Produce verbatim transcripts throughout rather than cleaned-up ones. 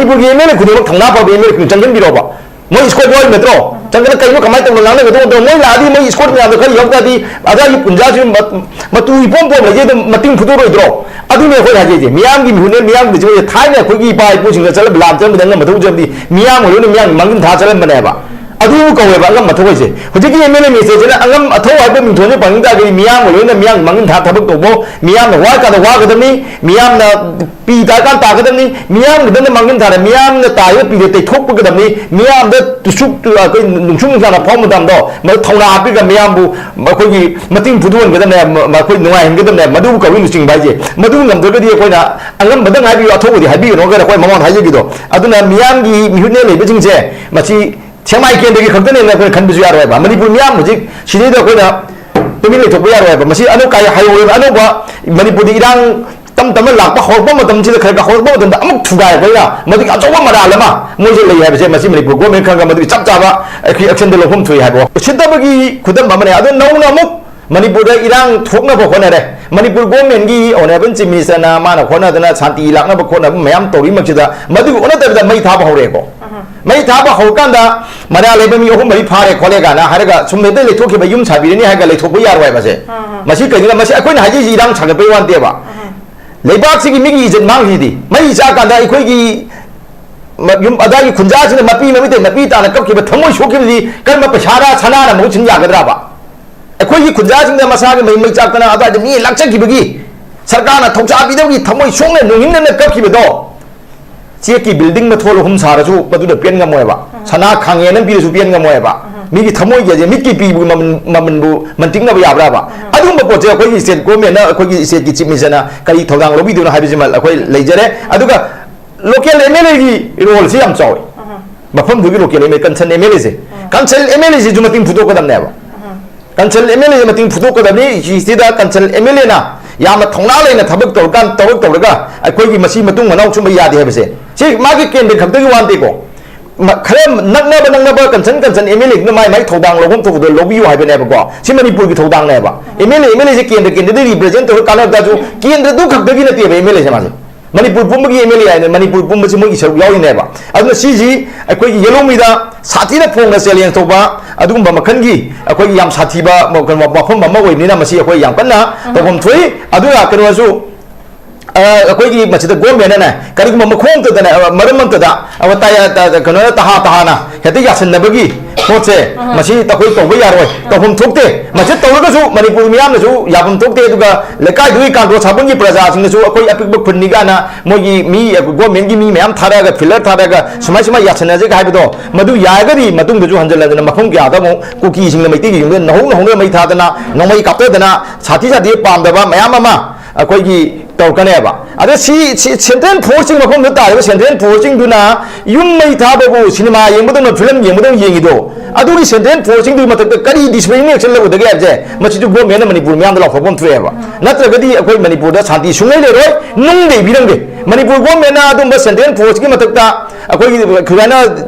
ꯃꯅꯤꯄꯨꯔꯒꯤ M L ꯑꯦ ꯈꯨꯗꯤꯡꯃꯛ ꯊꯧꯅꯥ ꯐꯕ ꯑꯦꯝ ꯑꯦꯜ ꯑꯦ ꯈꯨꯗꯤꯡꯃꯛ ꯆꯪꯁꯤꯟꯕꯤꯔꯣꯕ꯫ ꯃꯣꯏ ꯁ꯭ꯀꯣꯠ ꯕꯣꯏ ꯅꯠꯇ꯭ꯔꯣ? ꯆꯪꯗꯅ ꯀꯩꯅꯣ, ꯀꯃꯥꯏꯅ ꯇꯧꯅ ꯉꯥꯡꯅꯒꯗꯧꯕ? ꯃꯣꯏ ꯂꯥꯛꯑꯗꯤ ꯃꯣꯏ ꯁ꯭ꯀꯣꯠ ꯃꯌꯥꯝꯗꯣ ꯈꯔ ꯌꯥꯎ ꯇꯥꯔꯗꯤ ꯑꯗꯥꯏꯒꯤ ꯄꯨꯟꯖꯥꯁꯤ ꯃ-, ꯃꯇꯨ ꯏꯄꯣꯝ ꯄꯣꯝ ꯂꯩꯖꯩ, ꯑꯗꯨꯝ ꯃꯇꯤꯡ ꯐꯨꯗꯣꯔꯣꯏꯗ꯭ꯔꯣ? ꯑꯗꯨꯅꯦ ꯑꯩꯈꯣꯏꯅ ꯍꯥꯏꯖꯩꯁꯦ, ꯃꯤꯌꯥꯝꯒꯤ ꯃꯤꯍꯨꯠꯅꯦ, ꯃꯤꯌꯥꯝꯒꯤ ꯂꯨꯆꯤꯡꯕꯁꯦ꯫ ꯊꯥꯏꯅ ꯑꯩꯈꯣꯏꯒꯤ ꯏꯄꯥ ꯏꯄꯨꯁꯤꯡꯅ ꯆꯠꯂꯝꯕ, ꯂꯥꯟ ꯆꯠꯂꯝꯕꯗ ꯑꯉꯝꯕ ꯊꯧ ꯆꯠꯂꯝꯕꯗꯤ ꯃꯤꯌꯥꯝꯒ ꯂꯣꯏꯅ ꯃꯤꯌꯥꯝꯒꯤ ꯃꯥꯡꯖꯤꯟ ꯊꯥ ꯆꯠꯂꯝꯕꯅꯦꯕ꯫ ꯑꯗꯨꯕꯨ ꯀꯧꯋꯦꯕ ꯑꯉꯝꯕ ꯊꯧ ꯍꯥꯏꯁꯦ꯫ ꯍꯧꯖꯤꯛꯀꯤ ꯑꯦꯝ ꯑꯦꯜ ꯑꯦ ꯃꯤꯅꯤꯁꯇꯔꯁꯤꯅ ꯑꯉꯝ ꯑꯊꯧ ꯍꯥꯏꯕ ꯃꯤꯡꯊꯣꯟꯁꯦ ꯐꯪꯅꯤꯡ ꯇꯥꯔꯒꯗꯤ ꯃꯤꯌꯥꯝꯒ ꯂꯣꯏꯅ ꯃꯤꯌꯥꯝꯒꯤ ꯃꯥꯡꯖꯤꯟ ꯊꯥ ꯊꯕꯛ ꯇꯧꯕ, ꯃꯤꯌꯥꯝꯅ ꯋꯥꯔꯀꯥꯟꯗ ꯋꯥꯒꯗꯕꯅꯤ, ꯃꯤꯌꯥꯝꯅ ꯄꯤ ꯇꯥꯔꯀꯥꯟ ꯇꯥꯒꯗꯕꯅꯤ, ꯃꯤꯌꯥꯝꯒꯤꯗꯃꯛ ꯃꯥꯡꯖꯤꯟ ꯊꯥꯔ ꯃꯤꯌꯥꯝꯅ ꯇꯥꯔꯤꯕ ꯄꯤꯗ ꯇꯩꯊꯣꯛꯄꯒꯗꯕꯅꯤ, ꯃꯤꯌꯥꯝꯗ ꯇꯨꯁꯨꯛ, ꯑꯩꯈꯣꯏ ꯅꯨꯡꯁꯨꯛ ꯅꯨꯡꯁꯥꯅ ꯐꯥꯎ ꯃꯇꯝꯗꯣ ꯃꯗꯨ ꯊꯧꯅꯥ ꯍꯥꯞꯄꯤꯔꯒ ꯃꯤꯌꯥꯝꯕꯨ ꯃꯈꯣꯏꯒꯤ ꯃꯇꯤꯡ ꯐꯨꯗꯣꯛꯍꯟꯒꯗꯕꯅꯦ, ꯃ-, ꯃꯈꯣꯏ ꯅꯨꯡꯉꯥꯏꯍꯟꯒꯗꯕꯅꯦ꯫ ꯃꯗꯨꯕꯨ ꯀꯧꯏ ꯂꯨꯆꯤꯡꯕ ꯍꯥꯏꯁꯦ꯫ ꯃꯗꯨ ꯉꯝꯗ꯭ꯔꯒꯗꯤ ꯑꯩꯈꯣꯏꯅ ꯑꯉꯝꯕꯗ ꯉꯥꯏꯕꯤꯌꯨ, ꯑꯊꯧꯕꯗꯤ ꯍꯥꯏꯕꯤꯒꯅꯨ ꯍꯥꯏꯅ ꯑꯩꯈꯣꯏ ꯃꯃꯥꯡꯗ ꯍꯥꯏꯖꯈꯤꯗꯣ꯫ ꯑꯗꯨꯅ ꯃꯤꯌꯥꯝꯒꯤ ꯃꯤꯍꯨꯠꯅꯦ ꯂꯩꯕꯁꯤꯡꯁꯦ ꯃꯁꯤ ꯁꯦꯛꯃꯥꯏ ꯀꯦꯟꯗ꯭ꯔꯒꯤ ꯈꯛꯇꯅꯦꯅ ꯑꯩꯈꯣꯏꯅ ꯈꯟꯕꯁꯨ ꯌꯥꯔꯣꯏꯕ꯫ ꯃꯅꯤꯄꯨꯔ ꯃꯤꯌꯥꯝ ꯍꯧꯖꯤꯛ ꯁꯤꯗꯩꯗ ꯑꯩꯈꯣꯏꯅ ꯇꯨꯃꯤꯟ ꯂꯩꯊꯣꯛꯄ ꯌꯥꯔꯣꯏꯕ꯫ ꯃꯁꯤ ꯑꯅꯧꯕ ꯀꯥꯏ ꯍꯥꯏꯍꯧꯔꯦꯕ꯫ ꯑꯅꯧꯕ ꯃꯅꯤꯄꯨꯔꯗ ꯏꯔꯥꯡ ꯇꯞ ꯇꯞꯅ ꯂꯥꯛꯄ ꯍꯧꯔꯛꯄ ꯃꯇꯝꯁꯤꯗ, ꯈꯔ ꯈꯔ ꯍꯧꯔꯛꯄ ꯃꯇꯝꯗ ꯑꯃꯨꯛ ꯊꯨꯒꯥꯏꯔꯛꯄꯅꯤꯅ ꯃꯗꯨꯒꯤ ꯑꯆꯧꯕ ꯃꯔꯥꯜ ꯑꯃ ꯃꯣꯏꯁꯦ ꯂꯩ ꯍꯥꯏꯕꯁꯦ ꯃꯁꯤ ꯃꯅꯤꯄꯨꯔ ꯒꯣꯔꯃꯦꯟ ꯈꯪꯉꯒ ꯃꯗꯨꯒꯤ ꯆꯞ ꯆꯥꯕ ꯑꯦꯛꯁꯟꯗ ꯂꯧꯐꯝ ꯊꯣꯛꯏ ꯍꯥꯏꯕ ꯎꯁꯤꯠꯇꯕꯒꯤ ꯈꯨꯗꯝ ꯑꯃꯅꯦ꯫ ꯑꯗꯣ ꯅꯧꯅ ꯑꯃꯨꯛ ꯃꯅꯤꯄꯨꯔꯗ ꯏꯔꯥꯡ ꯊꯣꯛꯅꯕ ꯍꯣꯠꯅꯔꯦ꯫ ꯃꯅꯤꯄꯨꯔ ꯒꯣꯔꯃꯦꯟꯒꯤ ꯑꯣꯅꯔꯦꯕꯜ ꯆꯤꯐ ꯃꯤꯅꯤꯁꯇꯔꯅ ꯃꯥꯅ ꯍꯣꯠꯅꯗꯅ ꯁꯥꯟꯇꯤ ꯂꯥꯛꯅꯕ ꯈꯣꯠꯅꯕ ꯃꯌꯥꯝ ꯇꯧꯔꯤꯃꯛꯁꯤꯗ ꯃꯗꯨꯒꯤ ꯑꯣꯟꯅ ꯇꯩꯅꯗ ꯃꯩ ꯊꯥꯕ ꯍꯧꯔꯛꯑꯦꯀꯣ꯫ ꯃꯩ ꯊꯥꯕ ꯍꯧꯔꯀꯥꯟꯗ ꯃꯔꯥꯜ ꯂꯩꯕ ꯃꯤ ꯑꯍꯨꯝ ꯃꯔꯤ ꯐꯥꯔꯦ ꯈꯣꯠꯂꯦ ꯀꯥꯏꯅ ꯍꯥꯏꯔꯒ ꯁꯨꯝ ꯍꯦꯛꯇ ꯂꯩꯊꯣꯛꯈꯤꯕ, ꯌꯨꯝ ꯁꯥꯕꯤꯔꯅꯤ ꯍꯥꯏꯔꯒ ꯂꯩꯊꯣꯛꯄ ꯌꯥꯔꯣꯏ ꯍꯥꯏꯕꯁꯦ꯫ ꯃꯁꯤ ꯀꯩꯒꯤꯅꯣ? ꯃꯁꯤ ꯑꯩꯈꯣꯏꯅ ꯍꯥꯏꯖꯔꯤꯁꯤ ꯏꯔꯥꯡ ꯁꯥꯒꯠꯄꯒꯤ ꯋꯥ ꯅꯠꯇꯦꯕ꯫ ꯂꯩꯕꯥꯛꯁꯤꯒꯤ ꯃꯤꯒꯤ ꯏꯖꯠ ꯃꯥꯡꯈꯤꯁꯤꯗꯤ꯫ ꯃꯩ ꯆꯥꯛꯀꯥꯟꯗ ꯑꯩꯈꯣꯏꯒꯤ ꯃ-, ꯌꯨꯝ ꯑꯗꯥꯏꯒꯤ ꯈꯨꯟꯖꯥꯁꯤꯡꯅ ꯃꯄꯤ ꯃꯃꯤꯠꯇꯩ ꯃꯄꯤ ꯇꯥꯅ ꯀꯞꯈꯤꯕ, ꯊꯃꯣꯏ ꯁꯣꯛꯈꯤꯕꯗꯤ ꯀꯔꯝꯕ ꯄꯩꯁꯥꯔ ꯁꯅꯥꯅ ꯃꯍꯨꯠ ꯁꯤꯟ ꯌꯥꯒꯗ꯭ꯔꯕ? ꯑꯩꯈꯣꯏꯒꯤ ꯈꯨꯟꯖꯥꯁꯤꯡꯗ ꯃꯁꯥꯒꯤ ꯃꯩ, ꯃꯩ ꯆꯥꯛꯇꯅ ꯑꯗꯥꯏꯗ ꯃꯤ ꯂꯥꯛꯆꯈꯤꯕꯒꯤ ꯁꯔꯀꯥꯔꯅ ꯊꯧꯁꯥ ꯄꯤꯗꯕꯒꯤ ꯊꯃꯣꯏ ꯁꯣꯛꯅ ꯅꯨꯡꯍꯤꯡꯅꯅ ꯀꯞꯈꯤꯕꯗꯣ, ꯆꯦꯛꯀꯤ ꯕꯤꯜꯗꯤꯡ ꯃꯊꯣꯜ ꯑꯍꯨꯝ ꯁꯥꯔꯁꯨ ꯃꯗꯨꯗ ꯄꯦꯟ ꯉꯝꯃꯣꯏꯕ꯫ ꯁꯅꯥ ꯈꯥꯡꯉꯦꯅ ꯄꯤꯔꯁꯨ ꯄꯦꯟ ꯉꯝꯃꯣꯏꯕ꯫ ꯃꯤꯒꯤ ꯊꯃꯣꯏꯒꯤ ꯑꯁꯦ ꯃꯤꯠꯀꯤ ꯄꯤꯕꯨ ꯃꯃꯜ, ꯃꯃꯜꯕꯨ ꯃꯟꯇꯤꯛꯅꯕ ꯌꯥꯕ꯭ꯔꯥꯕ? ꯑꯗꯨꯒꯨꯝꯕ ꯄꯣꯠꯁꯦ ꯑꯩꯈꯣꯏꯒꯤ ꯁ꯭ꯇꯦꯠ ꯒꯣꯔꯃꯦꯟꯅ, ꯑꯩꯈꯣꯏꯒꯤ ꯁ꯭ꯇꯦꯠꯀꯤ ꯆꯤꯐ ꯃꯤꯅꯤꯁꯇꯔꯅ ꯀꯔꯤ ꯊꯧꯗꯥꯡ ꯂꯧꯕꯤꯗꯣꯏꯅꯣ ꯍꯥꯏꯕꯁꯤꯃ ꯑꯩꯈꯣꯏ ꯂꯩꯖꯔꯦ꯫ ꯑꯗꯨꯒ ꯂꯣꯀꯦꯜ ꯑꯦꯝ ꯑꯦꯜ ꯑꯦꯒꯤ ꯔꯣꯜꯁꯤ ꯌꯥꯝ ꯆꯥꯎꯏ꯫ ꯃꯐꯝꯗꯨꯒꯤ local M L A, concern M L ꯑꯦꯁꯦ, ꯀꯟꯁꯔꯟ ꯑꯦꯝ ꯑꯦꯜ ꯑꯦꯁꯤꯁꯨ ꯃꯇꯤꯡ ꯐꯨꯗꯣꯛꯀꯗꯕꯅꯦꯕ꯫ ꯀꯟꯁꯔꯟ ꯑꯦꯝ ꯑꯦꯜ ꯑꯦꯁꯦ ꯃꯇꯤꯡ ꯐꯨꯗꯣꯛꯀꯗꯕꯅꯤ꯫ ꯁꯤꯁꯤꯗ ꯀꯟꯁꯔꯟ ꯑꯦꯝ ꯑꯦꯜ ꯑꯦꯅ ꯌꯥꯝꯅ ꯊꯧꯅꯥ ꯂꯩꯅ ꯊꯕꯛ ꯇꯧꯔꯀꯥꯟ, ꯊꯕꯛ ꯇꯧꯔꯒ ꯑꯩꯈꯣꯏꯒꯤ ꯃꯁꯤ ꯃꯇꯨꯡ ꯃꯅꯥꯎ ꯁꯨꯝꯕ ꯌꯥꯗꯦ ꯍꯥꯏꯕꯁꯦ, ꯁꯤ ꯃꯥꯒꯤ ꯀꯦꯟꯗ꯭ꯔ ꯈꯛꯇꯒꯤ ꯋꯥ ꯅꯠꯇꯦꯀꯣ꯫ ꯃ-, ꯈꯔ ꯅꯛꯅꯕ, ꯅꯛꯅꯕ ꯀꯟꯁꯔꯟ, ꯀꯟꯁꯔꯟ ꯑꯦꯝ ꯑꯦꯜ ꯑꯦꯗꯨꯅ ꯃꯥꯏ, ꯃꯥꯏ ꯊꯧꯗꯥꯡ ꯂꯧꯐꯝ ꯊꯣꯛꯄꯗꯣ ꯂꯧꯕꯤꯌꯨ ꯍꯥꯏꯕꯅꯦꯕꯀꯣ꯫ ꯁꯤ ꯃꯅꯤꯄꯨꯔꯒꯤ ꯊꯧꯗꯥꯡꯅꯦꯕ꯫ M L A, M L ꯑꯦꯁꯦ ꯀꯦꯟꯗ꯭ꯔ, ꯀꯦꯟꯗ꯭ꯔꯗꯒꯤ ꯔꯤꯄ꯭ꯔꯖꯦꯟ ꯇꯧꯔꯒ ꯀꯥꯟꯅꯕ ꯇꯥꯔꯁꯨ ꯀꯦꯟꯗ꯭ꯔꯗꯨ ꯈꯛꯇꯒꯤ ꯅꯠꯇꯦꯕ ꯑꯦꯝ ꯑꯦꯜ ꯑꯦꯁꯦ ꯃꯥꯁꯦ꯫ ꯃꯅꯤꯄꯨꯔ ꯄꯨꯝꯕꯒꯤ ꯑꯦꯝ ꯑꯦꯜ ꯑꯦ ꯍꯥꯏꯅ ꯃꯅꯤꯄꯨꯔ ꯄꯨꯝꯕꯁꯤ ꯃꯣꯏꯒꯤ ꯁꯔꯨꯛ ꯌꯥꯎꯔꯤꯅꯦꯕ꯫ ꯑꯗꯨꯅ ꯁꯤꯁꯤ ꯑꯩꯈꯣꯏꯒꯤ ꯌꯦꯂꯣꯡꯃꯤꯗ ꯁꯥꯊꯤꯅ ꯐꯣꯡꯅ ꯆꯦꯂꯦꯟꯖ ꯇꯧꯕ ꯑꯗꯨꯒꯨꯝꯕ ꯃꯈꯜꯒꯤ ꯑꯩꯈꯣꯏꯒꯤ ꯌꯥꯝ ꯁꯥꯊꯤꯕ ꯀꯩꯅꯣ ꯋꯥꯐꯝ ꯑꯃ ꯑꯣꯏꯕꯅꯤꯅ ꯃꯁꯤ ꯑꯩꯈꯣꯏ ꯌꯥꯝ ꯀꯟꯅ ꯇꯧꯐꯝ ꯊꯣꯛꯏ꯫ ꯑꯗꯨꯒ ꯀꯩꯅꯣꯁꯨ ꯑ, ꯑꯩꯈꯣꯏꯒꯤ ꯃꯁꯤꯗ ꯒꯣꯔꯃꯦꯟꯅꯅꯦ ꯀꯔꯤꯒꯨꯝꯕ ꯃꯈꯣꯡ ꯑꯃꯇꯗꯅꯦ, ꯑ, ꯃꯔꯝ ꯑꯃꯇꯗ, ꯑ, ꯇꯥꯏ-, ꯑ, ꯇꯥ-, ꯀꯩꯅꯣꯅ ꯇꯍꯥ ꯇꯍꯥꯅ ꯍꯦꯛꯇ ꯌꯥꯁꯤꯟꯅꯕꯒꯤ ꯄꯣꯠꯁꯦ, ꯃꯁꯤ ꯑꯩꯈꯣꯏ ꯇꯧꯕ ꯌꯥꯔꯣꯏ, ꯇꯧꯐꯝ ꯊꯣꯛꯇꯦ꯫ ꯃꯁꯤ ꯇꯧꯔꯒꯁꯨ ꯃꯅꯤꯄꯨꯔ ꯃꯤꯌꯥꯝꯅꯁꯨ ꯌꯥꯐꯝ ꯊꯣꯛꯇꯦ꯫ ꯑꯗꯨꯒ ꯂꯩꯀꯥꯏꯗꯨꯒꯤ ꯀꯥꯡꯗꯣ ꯁꯥꯕꯨꯡꯒꯤ ꯄ꯭ꯔꯖꯥꯁꯤꯡꯅꯁꯨ ꯑꯩꯈꯣꯏ ꯑꯄꯤꯛꯄ ꯈꯨꯟꯅꯤ ꯀꯥꯏꯅ ꯃꯣꯏꯒꯤ ꯃꯤ, ꯒꯣꯔꯃꯦꯟꯒꯤ ꯃꯤ ꯃꯌꯥꯝ ꯊꯥꯔꯛꯑꯒ, ꯐꯤꯜꯂꯔ ꯊꯥꯔꯛꯑꯒ ꯁꯨꯃꯥꯏ ꯁꯨꯃꯥꯏ ꯌꯥꯁꯤꯟꯅꯁꯦ ꯍꯥꯏꯕꯗꯣ, ꯃꯗꯨ ꯌꯥꯔꯒꯗꯤ ꯃꯇꯨꯡꯗꯁꯨ ꯍꯟꯖꯤꯜꯂꯗꯅ ꯃꯐꯝ ꯀꯌꯥꯗ ꯑꯃꯨꯛ ꯀꯨꯀꯤꯁꯤꯡꯅ ꯃꯩꯇꯩꯒꯤ ꯌꯨꯝꯗ ꯅꯧꯍꯧ ꯅꯧꯍꯧꯅ ꯃꯩ ꯊꯥꯗꯅ, ꯅꯣꯡꯃꯩ ꯀꯥꯞꯊꯗꯅ, ꯁꯥꯊꯤ ꯁꯥꯊꯤ ꯄꯥꯝꯗꯕ ꯃꯌꯥꯝ ꯑꯃ ꯑꯩꯈꯣꯏꯒꯤ ꯇꯧꯔꯛꯀꯅꯦꯕ꯫ ꯑꯗ ꯁꯤ, ꯁꯤ ꯁꯦꯟꯇ꯭ꯔꯦꯜ ꯐꯣꯔꯁꯁꯤꯡ ꯃꯐꯝꯗ ꯇꯥꯔꯤꯕ ꯁꯦꯟꯇ꯭ꯔꯦꯜ ꯐꯣꯔꯁꯁꯤꯡꯗꯨꯅ ꯌꯨꯝ ꯃꯩ ꯊꯥꯕꯕꯨ ꯁꯤꯅꯦꯃꯥ ꯌꯦꯡꯕꯗꯧꯅ, ꯐꯤꯂꯝ ꯌꯦꯡꯕꯗꯧꯅ ꯌꯦꯡꯉꯤꯗꯣ, ꯑꯗꯨꯒꯤ ꯁꯦꯟꯇ꯭ꯔꯦꯜ ꯐꯣꯔꯁꯁꯤꯡꯗꯨꯒꯤ ꯃꯊꯛꯇ ꯀꯔꯤ ꯗꯤꯁꯤꯄ꯭ꯂꯤꯅꯔꯤ ꯑꯦꯛꯁꯟ ꯂꯧꯒꯗꯒꯦ ꯍꯥꯏꯕꯁꯦ, ꯃꯁꯤꯁꯨ ꯒꯣꯔꯃꯦꯟꯅ ꯃꯅꯤꯄꯨꯔ ꯃꯤꯌꯥꯝꯗ ꯂꯥꯎꯊꯣꯛꯐꯝ ꯊꯣꯛꯑꯦꯕ꯫ ꯅꯠꯇ꯭ꯔꯒꯗꯤ ꯑꯩꯈꯣꯏ ꯃꯅꯤꯄꯨꯔꯗ ꯁꯥꯟꯇꯤ ꯁꯨꯡꯂꯩ ꯂꯩꯔꯣꯏ꯫ ꯅꯨꯡꯗ ꯏꯕꯤꯔꯝꯒꯦ꯫ ꯃꯅꯤꯄꯨꯔ ꯒꯣꯔꯃꯦꯟꯅ ꯑꯗꯨꯝꯕ ꯁꯦꯟꯇ꯭ꯔꯦꯜ ꯐꯣꯔꯁꯀꯤ ꯃꯊꯛꯇ ꯑꯩꯈꯣꯏꯒꯤ ꯁꯨꯃꯥꯏꯅ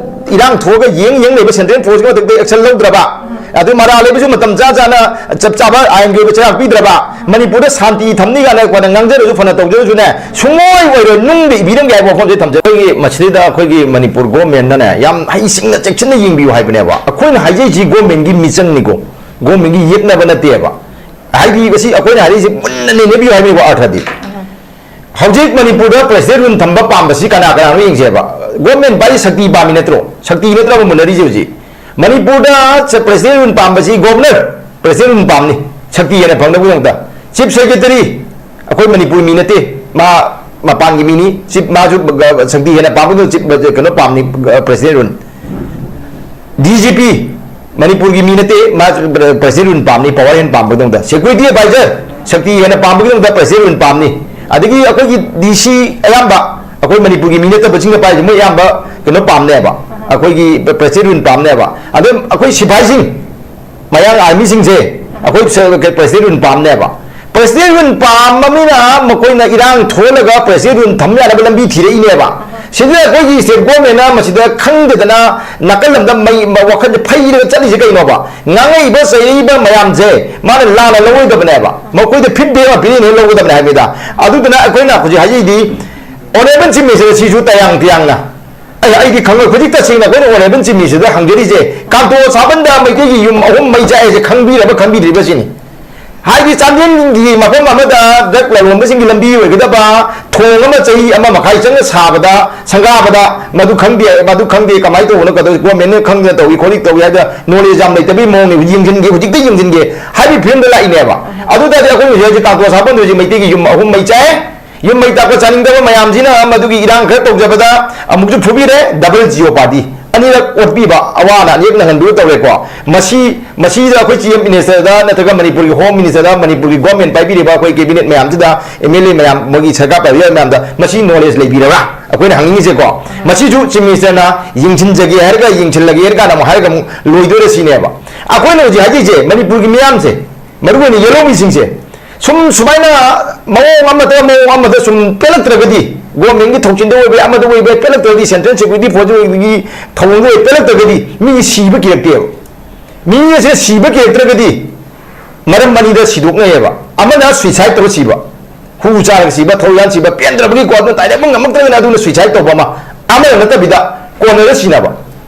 ꯏꯔꯥꯡ ꯊꯣꯛꯑꯒ ꯌꯦꯡ ꯌꯦꯡ ꯂꯩꯕ ꯁꯦꯟꯇ꯭ꯔꯦꯜ ꯐꯣꯔꯁꯀꯤ ꯃꯊꯛꯇ ꯑꯦꯛꯁꯟ ꯂꯧꯗ꯭ꯔꯕ, ꯑꯗꯨ ꯃꯔꯥꯜ ꯂꯩꯕꯁꯨ ꯃꯇꯝ ꯆꯥ ꯆꯥꯅ ꯆꯞ ꯆꯥꯕ ꯑꯥꯏꯟꯒꯤ ꯑꯣꯏꯕ ꯆꯩꯔꯥꯛ ꯄꯤꯗ꯭ꯔꯕ, ꯃꯅꯤꯄꯨꯔꯗ ꯁꯥꯟꯇꯤ ꯊꯝꯅꯤ ꯀꯥꯏꯅ ꯑꯩꯈꯣꯏꯅ ꯉꯥꯡꯖꯔꯁꯨ ꯐꯅ ꯇꯧꯖꯔꯁꯨꯅꯦ, ꯁꯨꯡꯑꯣꯏ ꯑꯣꯏꯔꯣꯏ, ꯅꯨꯡꯗ ꯏꯕꯤꯔꯝꯒꯦ ꯍꯥꯏꯕ ꯋꯥꯐꯝꯁꯦ ꯊꯝꯖꯩ꯫ ꯑꯩꯈꯣꯏꯒꯤ ꯃꯁꯤꯗ ꯑꯩꯈꯣꯏꯒꯤ ꯃꯅꯤꯄꯨꯔ ꯒꯣꯔꯃꯦꯟꯅꯅꯦ ꯌꯥꯝ ꯍꯩꯁꯤꯡꯅ ꯆꯦꯛꯁꯤꯟꯅ ꯌꯦꯡꯕꯤꯌꯨ ꯍꯥꯏꯕꯅꯦꯕ꯫ ꯑꯩꯈꯣꯏꯅ ꯍꯥꯏꯖꯩꯁꯤ ꯒꯣꯔꯃꯦꯟꯒꯤ ꯃꯤꯆꯪꯅꯤꯀꯣ, ꯒꯣꯔꯃꯦꯟꯒꯤ ꯌꯦꯠꯅꯕ ꯅꯠꯇꯦꯕ꯫ ꯍꯥꯏꯗꯤ ꯃꯁꯤ ꯑꯩꯈꯣꯏꯅ ꯍꯥꯏꯔꯤꯁꯤ ꯃꯨꯟꯅ ꯅꯩꯅꯕꯤꯌꯨ ꯍꯥꯏꯕꯅꯦꯕ ꯑꯔꯊꯗꯤ꯫ ꯍꯧꯖꯤꯛ ꯃꯅꯤꯄꯨꯔꯗ ꯄ꯭ꯔꯦꯁꯤꯗꯦꯟ ꯔꯨꯜ ꯊꯝꯕ ꯄꯥꯝꯕꯁꯤ ꯀꯅꯥ ꯀꯅꯥꯅꯣ ꯌꯦꯡꯁꯦꯕ꯫ ꯒꯣꯔꯃꯦꯟ ꯄꯥꯏ ꯁꯛꯇꯤ ꯄꯥꯝꯃꯤ ꯅꯠꯇ꯭ꯔꯣ? ꯁꯛꯇꯤ ꯅꯠꯇ꯭ꯔꯕ ꯃꯨꯟꯅꯔꯤꯁꯦ ꯍꯧꯖꯤꯛ? ꯃꯅꯤꯄꯨꯔꯗ ꯆ-, ꯄ꯭ꯔꯦꯁꯤꯗꯦꯟ ꯔꯨꯜ ꯄꯥꯝꯕꯁꯤ ꯒꯣꯕꯔꯅꯔ ꯄ꯭ꯔꯦꯁꯤꯗꯦꯟ ꯔꯨꯜ ꯄꯥꯝꯅꯤ, ꯁꯛꯇꯤ ꯍꯦꯟꯅ ꯐꯪꯅꯕꯒꯤꯗꯃꯛꯇ꯫ ꯆꯤꯐ ꯁꯦꯀ꯭ꯔꯦꯇꯔꯤ ꯑꯩꯈꯣꯏ ꯃꯅꯤꯄꯨꯔ ꯃꯤ ꯅꯠꯇꯦ, ꯃꯥ ꯃꯄꯥꯟꯒꯤ ꯃꯤꯅꯤ꯫ ꯆꯤꯐ, ꯃꯥꯁꯨ ꯁꯛꯇꯤ ꯍꯦꯟꯅ ꯄꯥꯝꯕꯗꯨꯅ ꯆꯤꯐ, ꯀꯩꯅꯣ ꯄꯥꯝꯅꯤ, president rule. D G P ꯃꯅꯤꯄꯨꯔꯒꯤ ꯃꯤ ꯅꯠꯇꯦ, ꯃꯥ ꯄ꯭ꯔꯦꯁꯤꯗꯦꯟ ꯔꯨꯜ ꯄꯥꯝꯅꯤ, ꯄꯋꯥꯔ ꯍꯦꯟꯅ ꯄꯥꯝꯕꯒꯤꯗꯃꯛꯇ꯫ ꯁꯦꯀ꯭ꯌꯨꯔꯤꯇꯤ ꯑꯦꯗꯚꯥꯏꯖꯔ ꯁꯛꯇꯤ ꯍꯦꯟꯅ ꯄꯥꯝꯕꯒꯤꯗꯃꯛꯇ ꯄ꯭ꯔꯦꯁꯤꯗꯦꯟ ꯔꯨꯜ ꯄꯥꯝꯅꯤ꯫ ꯑꯗꯒꯤ ꯑꯩꯈꯣꯏꯒꯤ ꯗꯤ ꯁꯤ ꯑꯌꯥꯝꯕ ꯑꯩꯈꯣꯏ ꯃꯅꯤꯄꯨꯔꯒꯤ ꯃꯤ ꯅꯠꯇꯕꯁꯤꯡꯅ ꯄꯥꯏꯔꯤꯁꯦ, ꯃꯣꯏ ꯑꯌꯥꯝꯕ ꯀꯩꯅꯣ ꯄꯥꯝꯅꯦꯕ, ꯑꯩꯈꯣꯏꯒꯤ ꯄ꯭ꯔꯦꯁꯤꯗꯦꯟ ꯔꯨꯜ ꯄꯥꯝꯅꯦꯕ꯫ ꯑꯗꯨꯝ ꯑꯩꯈꯣꯏ ꯁꯤꯐꯥꯏꯁꯤꯡ, ꯃꯌꯥꯡ ꯑꯥꯔꯃꯤꯁꯤꯡꯁꯦ ꯑꯩꯈꯣꯏ ꯁ-, ꯄ꯭ꯔꯦꯁꯤꯗꯦꯟ ꯔꯨꯜ ꯄꯥꯝꯅꯦꯕ꯫ ꯄ꯭ꯔꯦꯁꯤꯗꯦꯟ ꯔꯨꯜ ꯄꯥꯝꯕꯅꯤꯅ ꯃꯈꯣꯏꯅ ꯏꯔꯥꯡ ꯊꯣꯛꯍꯜꯂꯒ ꯄ꯭ꯔꯦꯁꯤꯗꯦꯟ ꯔꯨꯜ ꯊꯝ ꯌꯥꯅꯕ ꯂꯝꯕꯤ ꯊꯤꯔꯛꯏꯅꯦꯕ꯫ ꯁꯤꯗ ꯑꯩꯈꯣꯏꯒꯤ ꯁ꯭ꯇꯦꯠ ꯒꯣꯔꯃꯦꯟꯅ ꯃꯁꯤꯗ ꯈꯪꯗꯗꯅ ꯅꯥꯀꯜ ꯑꯃꯗ ꯃꯩ, ꯃ-, ꯋꯥꯈꯜꯁꯦ ꯐꯩꯔꯒ ꯆꯠꯂꯤꯁꯦ ꯀꯩꯅꯣꯕ? ꯉꯥꯡꯉꯛꯏꯕ ꯆꯩꯔꯛꯏꯕ ꯃꯌꯥꯝꯁꯦ ꯃꯥꯅ ꯂꯥꯟꯅ ꯂꯧꯔꯣꯏꯗꯕꯅꯦꯕ꯫ ꯃꯈꯣꯏꯗ ꯐꯤꯗꯕꯦꯛ ꯑꯃ ꯄꯤꯔꯛꯏꯅꯦ, ꯂꯧꯒꯗꯕꯅꯦ ꯍꯥꯏꯕꯅꯤꯗ꯫ ꯑꯗꯨꯗꯨꯅ ꯑꯩꯈꯣꯏꯅ ꯍꯧꯖꯤꯛ ꯍꯥꯏꯖꯩꯗꯤ, Honorable Chief Minister, ꯁꯤꯁꯨ ꯇꯌꯥꯡ ꯇꯌꯥꯡꯅ, ꯑꯩ, ꯑꯩꯗꯤ ꯈꯪꯉꯣꯏ꯫ ꯍꯧꯖꯤꯛ ꯇꯁꯦꯡꯅ ꯑꯩꯈꯣꯏꯅ Honorable Chief Minister ꯗ ꯍꯪꯖꯔꯤꯁꯦ, ꯀꯥꯡꯇꯣ ꯁꯥꯕꯟꯗ ꯃꯩꯇꯩꯒꯤ ꯌꯨꯝ ꯑꯍꯨꯝ ꯃꯩ ꯆꯥꯛꯑꯦꯁꯦ ꯈꯪꯕꯤꯔꯕ ꯈꯪꯕꯤꯗ꯭ꯔꯤꯕ ꯁꯤꯅꯤ꯫ ꯍꯥꯏꯗꯤ ꯆꯥꯟꯗꯦꯜꯒꯤ ꯃꯐꯝ ꯑꯃꯗ drug ꯂꯂꯣꯟꯕꯁꯤꯡꯒꯤ ꯂꯝꯕꯤ ꯑꯣꯏꯒꯗꯕ ꯊꯣꯡ ꯑꯃ ꯆꯍꯤ ꯑꯃ ꯃꯈꯥꯏ ꯆꯪꯅ ꯁꯥꯕꯗ, ꯁꯪꯒꯥꯕꯗ, ꯃꯗꯨ ꯈꯪꯗꯦ, ꯃꯗꯨ ꯈꯪꯗꯦ, ꯀꯃꯥꯏꯅ ꯇꯧꯕꯅꯣ, ꯀꯗꯧ-, government ꯅ ꯈꯪꯗꯅ ꯇꯧꯏ ꯈꯣꯠꯂꯤ ꯇꯧꯏ ꯍꯥꯏꯗꯅ knowledge ꯌꯥꯝ ꯂꯩꯇꯕꯒꯤ ꯃꯑꯣꯡꯅꯤ꯫ ꯌꯦꯡꯁꯤꯟꯒꯦ, ꯍꯧꯖꯤꯛꯇ ꯌꯦꯡꯁꯤꯟꯒꯦ ꯍꯥꯏꯕꯒꯤ ꯐꯤꯕꯝꯗ ꯂꯥꯛꯏꯅꯦꯕ꯫ ꯑꯗꯨ ꯇꯥꯔꯗꯤ ꯑꯩꯈꯣꯏ ꯍꯧꯖꯤꯛ ꯍꯧꯖꯤꯛ ꯀꯥꯡꯇꯣ ꯁꯥꯕꯟꯗ ꯍꯧꯖꯤꯛ ꯃꯩꯇꯩꯒꯤ ꯌꯨꯝ ꯑꯍꯨꯝ ꯃꯩ ꯆꯥꯛꯑꯦ꯫ ꯌꯨꯝ ꯃꯩ ꯇꯥꯛꯄ ꯆꯥꯅꯤꯡꯗꯕ ꯃꯌꯥꯝꯁꯤꯅ ꯃꯗꯨꯒꯤ ꯏꯔꯥꯡ ꯈꯔ ꯇꯧꯖꯕꯗ ꯑꯃꯨꯛꯁꯨ ꯐꯨꯕꯤꯔꯦ, double jeopardy, ꯑꯅꯤꯔꯛ ꯑꯣꯠꯄꯤꯕ, ꯑꯋꯥ ꯑꯅꯥ ꯑꯅꯤꯔꯛ ꯅꯪꯍꯟꯕꯤꯕ ꯇꯧꯔꯦꯀꯣ꯫ ꯃꯁꯤ, ꯃꯁꯤꯗ ꯑꯩꯈꯣꯏ Chief Minister ꯗ ꯅꯠꯇ꯭ꯔꯒ ꯃꯅꯤꯄꯨꯔꯒꯤ Home Minister ꯗ, ꯃꯅꯤꯄꯨꯔꯒꯤ government ꯄꯥꯏꯕꯤꯔꯤꯕ ꯑꯩꯈꯣꯏ cabinet ꯃꯌꯥꯝꯁꯤꯗ, M L A ꯃꯌꯥꯝ, ꯃꯣꯏꯒꯤ ꯁꯔꯀꯥꯔ ꯄꯥꯏꯕꯤꯔꯤꯕ ꯃꯌꯥꯝꯗ ꯃꯁꯤ knowledge ꯂꯩꯕꯤꯔꯕ꯭ꯔꯥ? ꯑꯩꯈꯣꯏꯅ ꯍꯪꯅꯤꯡꯉꯤꯁꯦꯀꯣ꯫ ꯃꯁꯤꯁꯨ Chief Minister ꯅ ꯌꯦꯡꯁꯤꯟꯖꯒꯦ ꯍꯥꯏꯔꯒ ꯌꯦꯡꯁꯤꯜꯂꯒꯦ ꯍꯥꯏꯔ ꯀꯥꯟꯗ ꯑꯃꯨꯛ ꯍꯥꯏꯔꯒ ꯑꯃꯨꯛ ꯂꯣꯏꯗꯣꯏꯔ ꯁꯤꯅꯦꯕ꯫ ꯑꯩꯈꯣꯏꯅ ꯍꯧꯖꯤꯛ ꯍꯥꯏꯖꯩꯁꯦ, ꯃꯅꯤꯄꯨꯔꯒꯤ ꯃꯤꯌꯥꯝꯁꯦ, ꯃꯔꯨꯑꯣꯏꯅ ꯌꯦꯜꯍꯧꯃꯤꯁꯤꯡꯁꯦ, ꯁꯨꯝ ꯁꯨꯃꯥꯏꯅ ꯃꯑꯣꯡ ꯑꯃꯗ ꯃꯑꯣꯡ ꯑꯃꯗ ꯁꯨꯝ ꯄꯦꯜꯂꯛꯇ꯭ꯔꯒꯗꯤ, government ꯀꯤ ꯊꯧꯁꯤꯟꯗ ꯑꯣꯏꯕ ꯌꯥꯏ, ꯑꯃꯗ ꯑꯣꯏꯕ ꯌꯥꯏ, ꯄꯦꯜꯂꯛꯇ꯭ꯔꯒꯗꯤ, Central Security Force ꯀꯤ ꯊꯧꯑꯣꯡꯗ ꯑꯣꯏꯕ ꯄꯦꯜꯂꯛꯇ꯭ꯔꯒꯗꯤ ꯃꯤ ꯁꯤꯕ ꯀꯤꯔꯛꯇꯦꯕ꯫ ꯃꯤ ꯑꯁꯦ ꯁꯤꯕ ꯀꯤꯔꯛꯇ꯭ꯔꯒꯗꯤ ꯃꯔꯝ ꯑꯅꯤꯗ ꯁꯤꯗꯣꯛꯅꯩꯌꯦꯕ꯫ ꯑꯃꯅ suicide ꯇꯧꯔ ꯁꯤꯕ, ꯍꯨ ꯆꯥꯔꯒ ꯁꯤꯕ, ꯊꯧꯌꯥꯟ ꯁꯤꯕ, ꯄꯦꯟꯗ꯭ꯔꯕꯒꯤ ꯀꯣ ꯑꯗꯨꯅ ꯇꯥꯏꯅꯕ ꯉꯝꯃꯛꯇ꯭ꯔꯒꯅ ꯑꯗꯨꯅ suicide ꯇꯧꯕ ꯑꯃ, ꯑꯃꯅ ꯅꯠꯇꯕꯤꯗ ꯀꯣꯟꯅꯔ ꯁꯤꯅꯕ꯫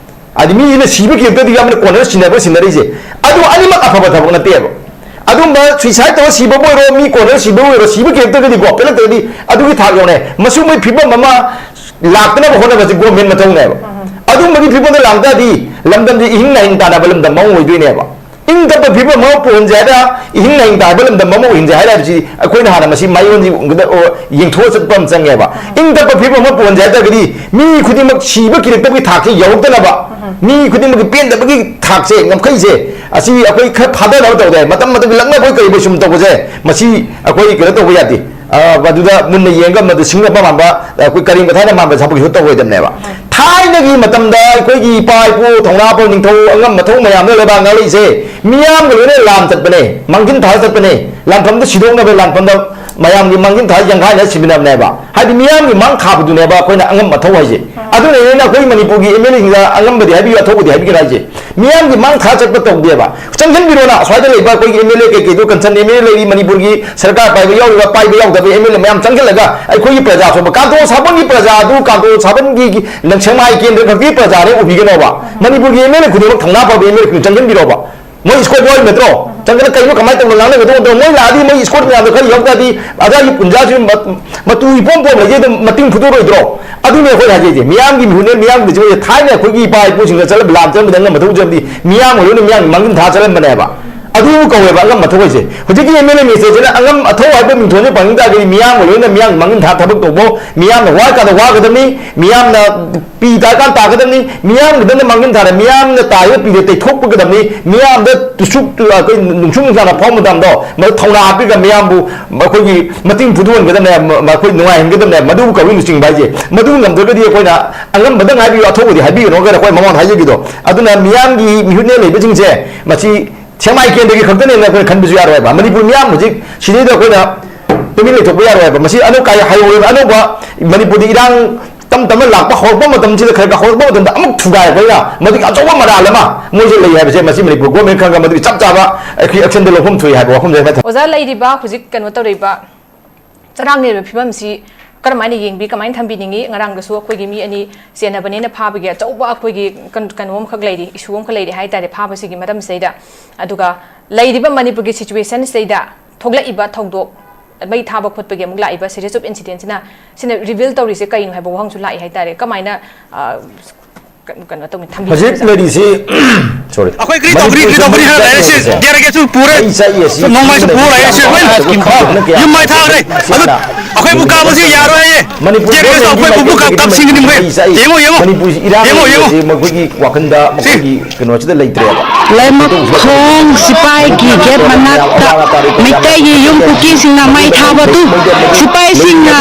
ꯍꯥꯏꯗꯤ ꯃꯤꯁꯤꯅ ꯁꯤꯕ ꯀꯤꯔꯛꯇ꯭ꯔꯗꯤ ꯌꯥꯝꯅ ꯀꯣꯟꯅꯔ ꯁꯤꯟꯅꯕ ꯁꯤꯟꯅꯔꯤꯁꯦ꯫ ꯑꯗꯨ ꯑꯅꯤꯃꯛ ꯑꯐꯕ ꯊꯕꯛ ꯅꯠꯇꯦꯕ꯫ ꯑꯗꯨꯝꯕ suicide ꯇꯧꯔ ꯁꯤꯕꯕꯨ ꯑꯣꯏꯔꯣ, ꯃꯤ ꯀꯣꯟꯅꯔ ꯁꯤꯕꯕꯨ ꯑꯣꯏꯔꯣ, ꯁꯤꯕ ꯀꯤꯔꯛꯇ꯭ꯔꯒꯗꯤꯀꯣ, ꯄꯦꯜꯂꯛꯇ꯭ꯔꯒꯗꯤ ꯑꯗꯨꯒꯤ ꯊꯥꯛ ꯌꯧꯅꯩ꯫ ꯃꯁꯤꯒꯨꯝꯕꯒꯤ ꯐꯤꯕꯝ ꯑꯃ ꯂꯥꯛꯇꯅꯕ ꯍꯣꯠꯅꯕꯁꯤ government ꯃꯊꯧꯅꯦꯕ꯫ ꯑꯗꯨꯝꯕꯒꯤ ꯐꯤꯕꯝꯗ ꯂꯥꯛꯇꯥꯔꯗꯤ ꯂꯝꯗꯝꯁꯤ ꯏꯍꯤꯡ ꯅꯥꯍꯤꯡ ꯇꯥꯟꯅꯕ ꯂꯝꯗꯝ ꯑꯃ ꯑꯣꯏꯗꯣꯏꯅꯦꯕ꯫ ꯏꯪ ꯇꯞꯄ ꯐꯤꯕꯝ ꯑꯃ ꯄꯨꯍꯟꯁꯦ ꯍꯥꯏꯗ, ꯏꯍꯤꯡ ꯅꯥꯍꯤꯡ ꯇꯥꯟꯅꯕ ꯂꯝꯗꯝ ꯑꯃ ꯑꯣꯏꯍꯟꯁꯦ ꯍꯥꯏꯔꯤꯕꯁꯤ ꯑꯩꯈꯣꯏꯅ ꯍꯥꯟꯅ ꯃꯁꯤ ꯃꯥꯏꯑꯣꯟꯁꯤ ꯌꯦꯡꯊꯣꯛꯑ ꯆꯠꯄ ꯑꯃ ꯆꯪꯉꯦꯕ꯫ ꯏꯪ ꯇꯞꯄ ꯐꯤꯕꯝ ꯑꯃ ꯄꯨꯍꯟꯁꯦ ꯍꯥꯏ ꯇꯥꯔꯒꯗꯤ ꯃꯤ ꯈꯨꯗꯤꯡꯃꯛ ꯁꯤꯕ ꯀꯤꯔꯛꯇꯕꯒꯤ ꯊꯥꯛꯁꯤ ꯌꯧꯔꯛꯇꯅꯕ, ꯃꯤ ꯈꯨꯗꯤꯡꯃꯛꯀꯤ ꯄꯦꯟꯗꯕꯒꯤ ꯊꯥꯛꯁꯦ, ꯉꯝꯈꯩꯁꯦ, ꯑꯁꯤ ꯑꯩꯈꯣꯏ ꯈꯔ ꯊꯥꯗꯅꯕ ꯇꯧꯗꯦ꯫ ꯃꯇꯝ ꯃꯇꯝꯒꯤ ꯂꯛꯅꯕꯣꯏ ꯀꯔꯤꯕꯣꯏ ꯁꯨꯝ ꯇꯧꯕꯁꯦ, ꯃꯁꯤ ꯑꯩꯈꯣꯏ ꯀꯩꯅꯣ ꯇꯧꯕ ꯌꯥꯗꯦ꯫ ꯑ, ꯃꯗꯨꯗ ꯃꯨꯟꯅ ꯌꯦꯡꯉꯒ ꯃꯗꯨ ꯁꯤꯡꯅꯕ ꯃꯥꯟꯕ, ꯑꯩꯈꯣꯏ ꯀꯔꯤ ꯃꯊꯥꯏꯅ ꯃꯥꯟꯕ ꯊꯕꯛꯁꯨ ꯇꯧꯔꯣꯏꯗꯕꯅꯦꯕ꯫ ꯊꯥꯏꯅꯒꯤ ꯃꯇꯝꯗ ꯑꯩꯈꯣꯏꯒꯤ ꯏꯄꯥ ꯏꯄꯨ ꯊꯧꯅꯥ ꯄꯥꯎ ꯅꯤꯡꯊꯧ ꯑꯉꯝ ꯃꯊꯧ ꯃꯌꯥꯝꯅ ꯂꯩꯕꯥꯛ ꯉꯥꯛꯂꯛꯏꯁꯦ ꯃꯤꯌꯥꯝꯒ ꯂꯣꯏꯅ ꯂꯥꯟ ꯆꯠꯄꯅꯦ, ꯃꯥꯡꯖꯤꯟ ꯊꯥꯔ ꯆꯠꯄꯅꯦ, ꯂꯥꯟꯐꯝꯗ ꯁꯤꯗꯣꯛꯅꯕ, ꯂꯥꯟꯐꯝꯗ ꯃꯌꯥꯝꯒꯤ ꯃꯥꯡꯖꯤꯟ ꯊꯥ ꯌꯥꯡꯈꯥꯏꯅ ꯁꯤꯟꯅꯕꯅꯦꯕ꯫ ꯍꯥꯏꯗꯤ ꯃꯤꯌꯥꯝꯒꯤ ꯃꯥꯡ ꯊꯥꯕꯗꯨꯅꯦꯕ ꯑꯩꯈꯣꯏꯅ ꯑꯉꯝ ꯑꯊꯧ ꯍꯥꯏꯁꯦ꯫ ꯑꯗꯨꯅꯅꯦ ꯑꯩꯈꯣꯏ ꯃꯅꯤꯄꯨꯔꯒꯤ ꯑꯦꯝ ꯑꯦꯜ ꯑꯦꯁꯤꯡꯗ ꯑꯉꯝꯕꯗꯤ ꯍꯥꯏꯕꯤꯌꯨ, ꯑꯊꯧꯕꯗꯤ ꯍꯥꯏꯕꯤꯒꯅꯨ ꯍꯥꯏꯁꯦ꯫ ꯃꯤꯌꯥꯝꯒꯤ ꯃꯥꯡ ꯊꯥ ꯆꯠꯄ ꯇꯧꯗꯦꯕ꯫ ꯆꯪꯁꯤꯟꯕꯤꯔꯣꯅ ꯑꯁ꯭ꯋꯥꯏꯗ ꯂꯩꯕ ꯑꯩꯈꯣꯏꯒꯤ ꯑꯦꯝ ꯑꯦꯜ ꯑꯦ ꯀꯩꯀꯩꯗꯣ, ꯀꯟꯁꯔꯟ ꯑꯦꯝ ꯑꯦꯜ ꯑꯦ ꯂꯩꯔꯤ, ꯃꯅꯤꯄꯨꯔꯒꯤ ꯁꯔꯀꯥꯔ ꯄꯥꯏꯕ ꯌꯥꯎꯔꯤꯕ, ꯄꯥꯏꯕ ꯌꯥꯎꯗꯕ ꯑꯦꯝ ꯑꯦꯜ ꯑꯦ ꯃꯌꯥꯝ ꯆꯪꯁꯤꯜꯂꯒ ꯑꯩꯈꯣꯏꯒꯤ ꯄ꯭ꯔꯖꯥ ꯁꯣꯟꯕ, ꯀꯥꯡꯇꯣꯟ ꯁꯥꯕꯟꯒꯤ ꯄ꯭ꯔꯖꯥ ꯑꯗꯨ, ꯀꯥꯡꯇꯣꯟ ꯁꯥꯕꯟꯒꯤ ꯅꯪ ꯁꯦꯛꯃꯥꯏ ꯀꯦꯟꯗ꯭ꯔ ꯈꯛꯀꯤ ꯄ꯭ꯔꯖꯥꯅꯦ ꯎꯕꯤꯒꯅꯣꯕ꯫ ꯃꯅꯤꯄꯨꯔꯒꯤ ꯑꯦꯝ ꯑꯦꯜ ꯑꯦ ꯈꯨꯗꯤꯡꯃꯛ ꯊꯧꯅꯥ ꯐꯕ ꯑꯦꯝ ꯑꯦꯜ ꯑꯦ ꯈꯨꯗꯤꯡꯃꯛ ꯆꯪꯁꯤꯟꯕꯤꯔꯣꯕ꯫ ꯃꯣꯏ ꯏꯁꯀꯣꯠ ꯌꯥꯎꯔꯤ ꯅꯠꯇ꯭ꯔꯣ? ꯆꯪꯗꯅ ꯀꯩꯅꯣ ꯀꯃꯥꯏꯅ ꯇꯧꯅ ꯉꯥꯡꯅꯒꯗꯧꯕ ꯅꯠꯇ꯭ꯔꯣ? ꯃꯣꯏ ꯂꯥꯛꯑꯗꯤ ꯃꯣꯏ ꯏꯁꯀꯣꯠ ꯃꯌꯥꯝꯗꯣ ꯈꯔ ꯌꯥꯎ ꯇꯥꯔꯗꯤ ꯑꯗꯥꯒꯤ ꯄꯨꯟꯖꯥꯁꯤ ꯃ-, ꯃꯇꯨ ꯏꯄꯣꯝ ꯄꯣꯝ ꯂꯩꯖꯩ, ꯑꯗꯨꯝ ꯃꯇꯤꯡ ꯐꯨꯗꯣꯔꯣꯏꯗ꯭ꯔꯣ? ꯑꯗꯨꯅꯦ ꯑꯩꯈꯣꯏ ꯍꯥꯏꯖꯩꯁꯦ꯫ ꯃꯤꯌꯥꯝꯒꯤ ꯃꯤꯍꯨꯠꯅꯦ, ꯃꯤꯌꯥꯝꯒꯤ ꯂꯨꯆꯤꯡꯕꯁꯦ꯫ ꯊꯥꯏꯅ ꯑꯩꯈꯣꯏꯒꯤ ꯏꯄꯥ ꯏꯄꯨꯁꯤꯡꯅ ꯆꯠꯂꯝꯕ ꯂꯥꯟ ꯆꯠꯂꯝꯕꯗ ꯑꯉꯝꯕ ꯊꯧꯖꯕꯗꯤ ꯃꯤꯌꯥꯝ ꯑꯣꯏꯔꯣꯏꯅ ꯃꯤꯌꯥꯝꯒꯤ ꯃꯥꯡꯖꯤꯟ ꯊꯥ ꯆꯠꯂꯝꯕꯅꯦꯕ꯫ ꯑꯗꯨꯕꯨ ꯀꯧꯋꯦꯕ ꯑꯉꯝ ꯑꯊꯧ ꯍꯥꯏꯁꯦ꯫ ꯍꯧꯖꯤꯛꯀꯤ ꯑꯦꯝ ꯑꯦꯜ ꯑꯦ ꯃꯤꯅꯤꯁꯇꯔꯁꯤꯅ ꯑꯉꯝ ꯑꯊꯧ ꯍꯥꯏꯕ ꯃꯤꯡꯊꯣꯟꯁꯦ ꯐꯪꯅꯤꯡ ꯇꯥꯔꯒꯗꯤ ꯃꯤꯌꯥꯝꯒ ꯂꯣꯏꯅ ꯃꯤꯌꯥꯝꯒꯤ ꯃꯥꯡꯖꯤꯟ ꯊꯥ ꯊꯕꯛ ꯇꯧꯕ, ꯃꯤꯌꯥꯝꯅ ꯋꯥꯔꯀꯥꯟꯗ ꯋꯥꯒꯗꯕꯅꯤ, ꯃꯤꯌꯥꯝꯅ ꯄꯤ ꯇꯥꯔꯀꯥꯟ ꯇꯥꯒꯗꯕꯅꯤ, ꯃꯤꯌꯥꯝꯒꯤꯗꯃꯛ ꯃꯥꯡꯖꯤꯟ ꯊꯥꯔ ꯃꯤꯌꯥꯝꯅ ꯇꯥꯔꯤꯕ ꯄꯤꯗꯣ ꯇꯩꯊꯣꯛꯄꯤꯒꯗꯕꯅꯤ, ꯃꯤꯌꯥꯝꯗ ꯇꯨꯁꯨꯛ, ꯑꯩꯈꯣꯏ ꯅꯨꯡꯁꯨꯛ ꯅꯨꯡꯁꯥꯅ ꯐꯥꯎꯕ ꯃꯇꯝꯗꯣ ꯃꯗꯨ ꯊꯧꯅꯥ ꯍꯥꯞꯄꯤꯔꯒ ꯃꯤꯌꯥꯝꯕꯨ ꯑꯩꯈꯣꯏꯒꯤ ꯃꯇꯤꯡ ꯐꯨꯗꯣꯛꯍꯟꯒꯗꯕꯅꯦ, ꯃ-, ꯑꯩꯈꯣꯏ ꯅꯨꯡꯉꯥꯏꯍꯟꯒꯗꯕꯅꯦ, ꯃꯗꯨꯕꯨ ꯀꯧꯏ ꯂꯨꯆꯤꯡꯕ ꯍꯥꯏꯁꯦ꯫ ꯃꯗꯨ ꯉꯝꯗ꯭ꯔꯒꯗꯤ ꯑꯩꯈꯣꯏꯅ ꯑꯉꯝꯕꯗꯪ ꯍꯥꯏꯕꯤꯌꯨ, ꯑꯊꯧꯕꯗꯤ ꯍꯥꯏꯕꯤꯒꯅꯨ ꯍꯥꯏꯅ ꯑꯩꯈꯣꯏ ꯃꯃꯥꯡꯗ ꯍꯥꯏꯖꯈꯤꯗꯣ꯫ ꯑꯗꯨꯅ ꯃꯤꯌꯥꯝꯒꯤ ꯃꯤꯍꯨꯠꯅꯦ ꯂꯩꯕꯁꯤꯡꯁꯦ ꯃꯁꯤ ꯁꯦꯛꯃꯥꯏ ꯀꯦꯟꯗ꯭ꯔꯒꯤ ꯈꯛꯇꯅꯦꯅ ꯑꯩꯈꯣꯏꯅ ꯈꯟꯕꯁꯨ ꯌꯥꯔꯣꯏꯕ꯫ ꯃꯅꯤꯄꯨꯔ ꯃꯤꯌꯥꯝ ꯍꯧꯖꯤꯛ ꯁꯤꯗꯩꯗ ꯑꯩꯈꯣꯏꯅ ꯇꯨꯃꯤꯟ ꯂꯩꯊꯣꯛꯄ ꯌꯥꯔꯣꯏꯕ꯫ ꯃꯁꯤ ꯑꯅꯧ ꯀꯥꯏ ꯍꯥꯏꯍꯧꯔꯦꯕ꯫ ꯑꯅꯧꯕ ꯃꯅꯤꯄꯨꯔꯗꯤ ꯏꯔꯥꯡ ꯇꯞ ꯇꯞꯅ ꯂꯥꯛꯄ ꯍꯧꯔꯛꯄ ꯃꯇꯝꯁꯤꯗ, ꯈꯔ ꯈꯔ ꯍꯧꯔꯛꯄ ꯃꯇꯝꯗ ꯑꯃꯨꯛ ꯊꯨꯒꯥꯏꯔꯛꯄꯅꯤꯅ ꯃꯗꯨꯒꯤ ꯑꯆꯧꯕ ꯃꯔꯥꯜ ꯑꯃ ꯃꯣꯏꯁꯦ ꯂꯩ ꯍꯥꯏꯕꯁꯦ ꯃꯁꯤ ꯃꯅꯤꯄꯨꯔ ꯒꯣꯔꯃꯦꯟ ꯈꯪꯉꯒ ꯃꯗꯨꯒꯤ ꯆꯞ ꯆꯥꯕ ꯑꯩꯈꯣꯏ ꯑꯦꯛꯁꯟꯗ ꯂꯧꯐꯝ ꯊꯣꯛꯏ ꯍꯥꯏꯕ ꯋꯥꯐꯝꯁꯦ ꯍꯥꯏꯐꯦꯠ ꯊꯝ-꯫ ꯑꯣꯖꯥ, ꯂꯩꯔꯤꯕ ꯍꯧꯖꯤꯛ ꯀꯩꯅꯣ ꯇꯧꯔꯤꯕ ꯆꯔꯥꯡꯅꯔꯤꯕ ꯐꯤꯕꯝꯁꯤ ꯀꯔꯝꯍꯥꯏꯅ ꯌꯦꯡꯕꯤ, ꯀꯃꯥꯏꯅ ꯊꯝꯕꯤꯅꯤꯡꯉꯤ? ꯉꯔꯥꯡꯗꯁꯨ ꯑꯩꯈꯣꯏꯒꯤ ꯃꯤ ꯑꯅꯤ ꯆꯦꯟꯅꯕꯅꯦꯅ ꯐꯥꯕꯒꯤ ꯑꯆꯧꯕ ꯑꯩꯈꯣꯏꯒꯤ ꯀꯟ-, ꯀꯩꯅꯣ ꯑꯃꯈꯛ ꯂꯩꯔꯤ, ꯏꯁꯨ ꯑꯃꯈꯛ ꯂꯩꯔꯤ ꯍꯥꯏ ꯇꯥꯔꯦ, ꯐꯥꯕꯁꯤꯒꯤ ꯃꯔꯝꯁꯤꯗꯩꯗ꯫ ꯑꯗꯨꯒ ꯂꯩꯔꯤꯕ ꯃꯅꯤꯄꯨꯔꯒꯤ ꯁꯤꯆꯨꯋꯦꯁꯟꯁꯤꯗꯩꯗ ꯊꯣꯛꯂꯛꯏꯕ ꯊꯧꯗꯣꯛ, ꯃꯩ ꯊꯥꯕ ꯈꯣꯠꯄꯒꯤ ꯑꯃꯨꯛ ꯂꯥꯛꯏꯕ series of incidentꯁꯤꯅ, ꯁꯤꯅ ꯔꯤꯚꯤꯜ ꯇꯧꯔꯤꯁꯦ ꯀꯩꯅꯣ ꯍꯥꯏꯕ ꯋꯥꯍꯪꯁꯨ ꯂꯥꯛꯏ ꯍꯥꯏ ꯇꯥꯔꯦ꯫ ꯀꯃꯥꯏꯅ, ꯑ, ꯀ-, ꯀꯩꯅꯣ ꯇꯧꯅꯤ, ꯊꯝꯕꯤꯅꯤ ꯍꯧꯖꯤꯛ ꯍꯥꯏꯕꯁꯦ? ꯂꯩꯔꯤꯁꯤ, sorry꯫ ꯑꯩꯈꯣꯏ ꯀꯔꯤ ꯇꯧꯕꯅꯤ, ꯀꯔꯤ ꯇꯧꯕꯅꯤ ꯍꯥꯏꯔ ꯂꯩꯔꯦ, ꯁꯤ ꯃꯅꯤꯄꯨꯔ ꯗꯦꯔꯒꯦꯁꯨ ꯄꯨꯔꯦ, ꯃꯩ ꯆꯥꯛꯏ ꯑꯁꯤ ꯅꯣꯡꯃꯩꯁꯨ ꯄꯨꯔ ꯂꯩꯔꯦ, ꯁꯤ ꯂꯣꯏꯅ ꯈꯪꯗꯕ ꯈꯪꯗꯕ ꯀꯌꯥ ꯌꯨꯝ ꯃꯩ ꯊꯥꯈ꯭ꯔꯦ꯫ ꯑꯗꯨ ꯑꯩꯈꯣꯏꯕꯨ ꯀꯥꯕꯁꯨ ꯌꯥꯔꯣꯏ ꯍꯥꯏꯌꯦ꯫ ꯃꯅꯤꯄꯨꯔ ꯗꯦꯔꯒꯦꯁꯨ ꯑꯩꯈꯣꯏ ꯄꯨꯕꯨ ꯀꯥꯞꯁꯤꯟꯒꯅꯤ ꯃꯣꯏ꯫ ꯃꯩ ꯆꯥꯛꯏ꯫ ꯌꯦꯡꯉꯣ, ꯌꯦꯡꯉꯣ꯫ ꯃꯅꯤꯄꯨꯔꯁꯤ ꯏꯔꯥꯡ ꯌꯦꯡꯉꯣ, ꯌꯦꯡꯉꯣ꯫ ꯂꯩꯕꯁꯤ ꯃꯈꯣꯏꯒꯤ ꯋꯥꯈꯜꯗ, ꯁꯤ꯫ ꯃꯈꯣꯏꯒꯤ ꯀꯩꯅꯣꯁꯤꯗ ꯂꯩꯇ꯭ꯔꯦꯕ꯫ ꯂꯩꯃꯈꯣꯡ ꯁꯤꯄꯥꯏꯒꯤ ꯒꯦꯠ ꯃꯅꯥꯛꯇ ꯃꯩꯇꯩꯒꯤ ꯌꯨꯝ ꯀꯨꯀꯤꯁꯤꯡꯅ ꯃꯩ ꯊꯥꯕꯗꯨ ꯁꯤꯄꯥꯏꯁꯤꯡꯅ,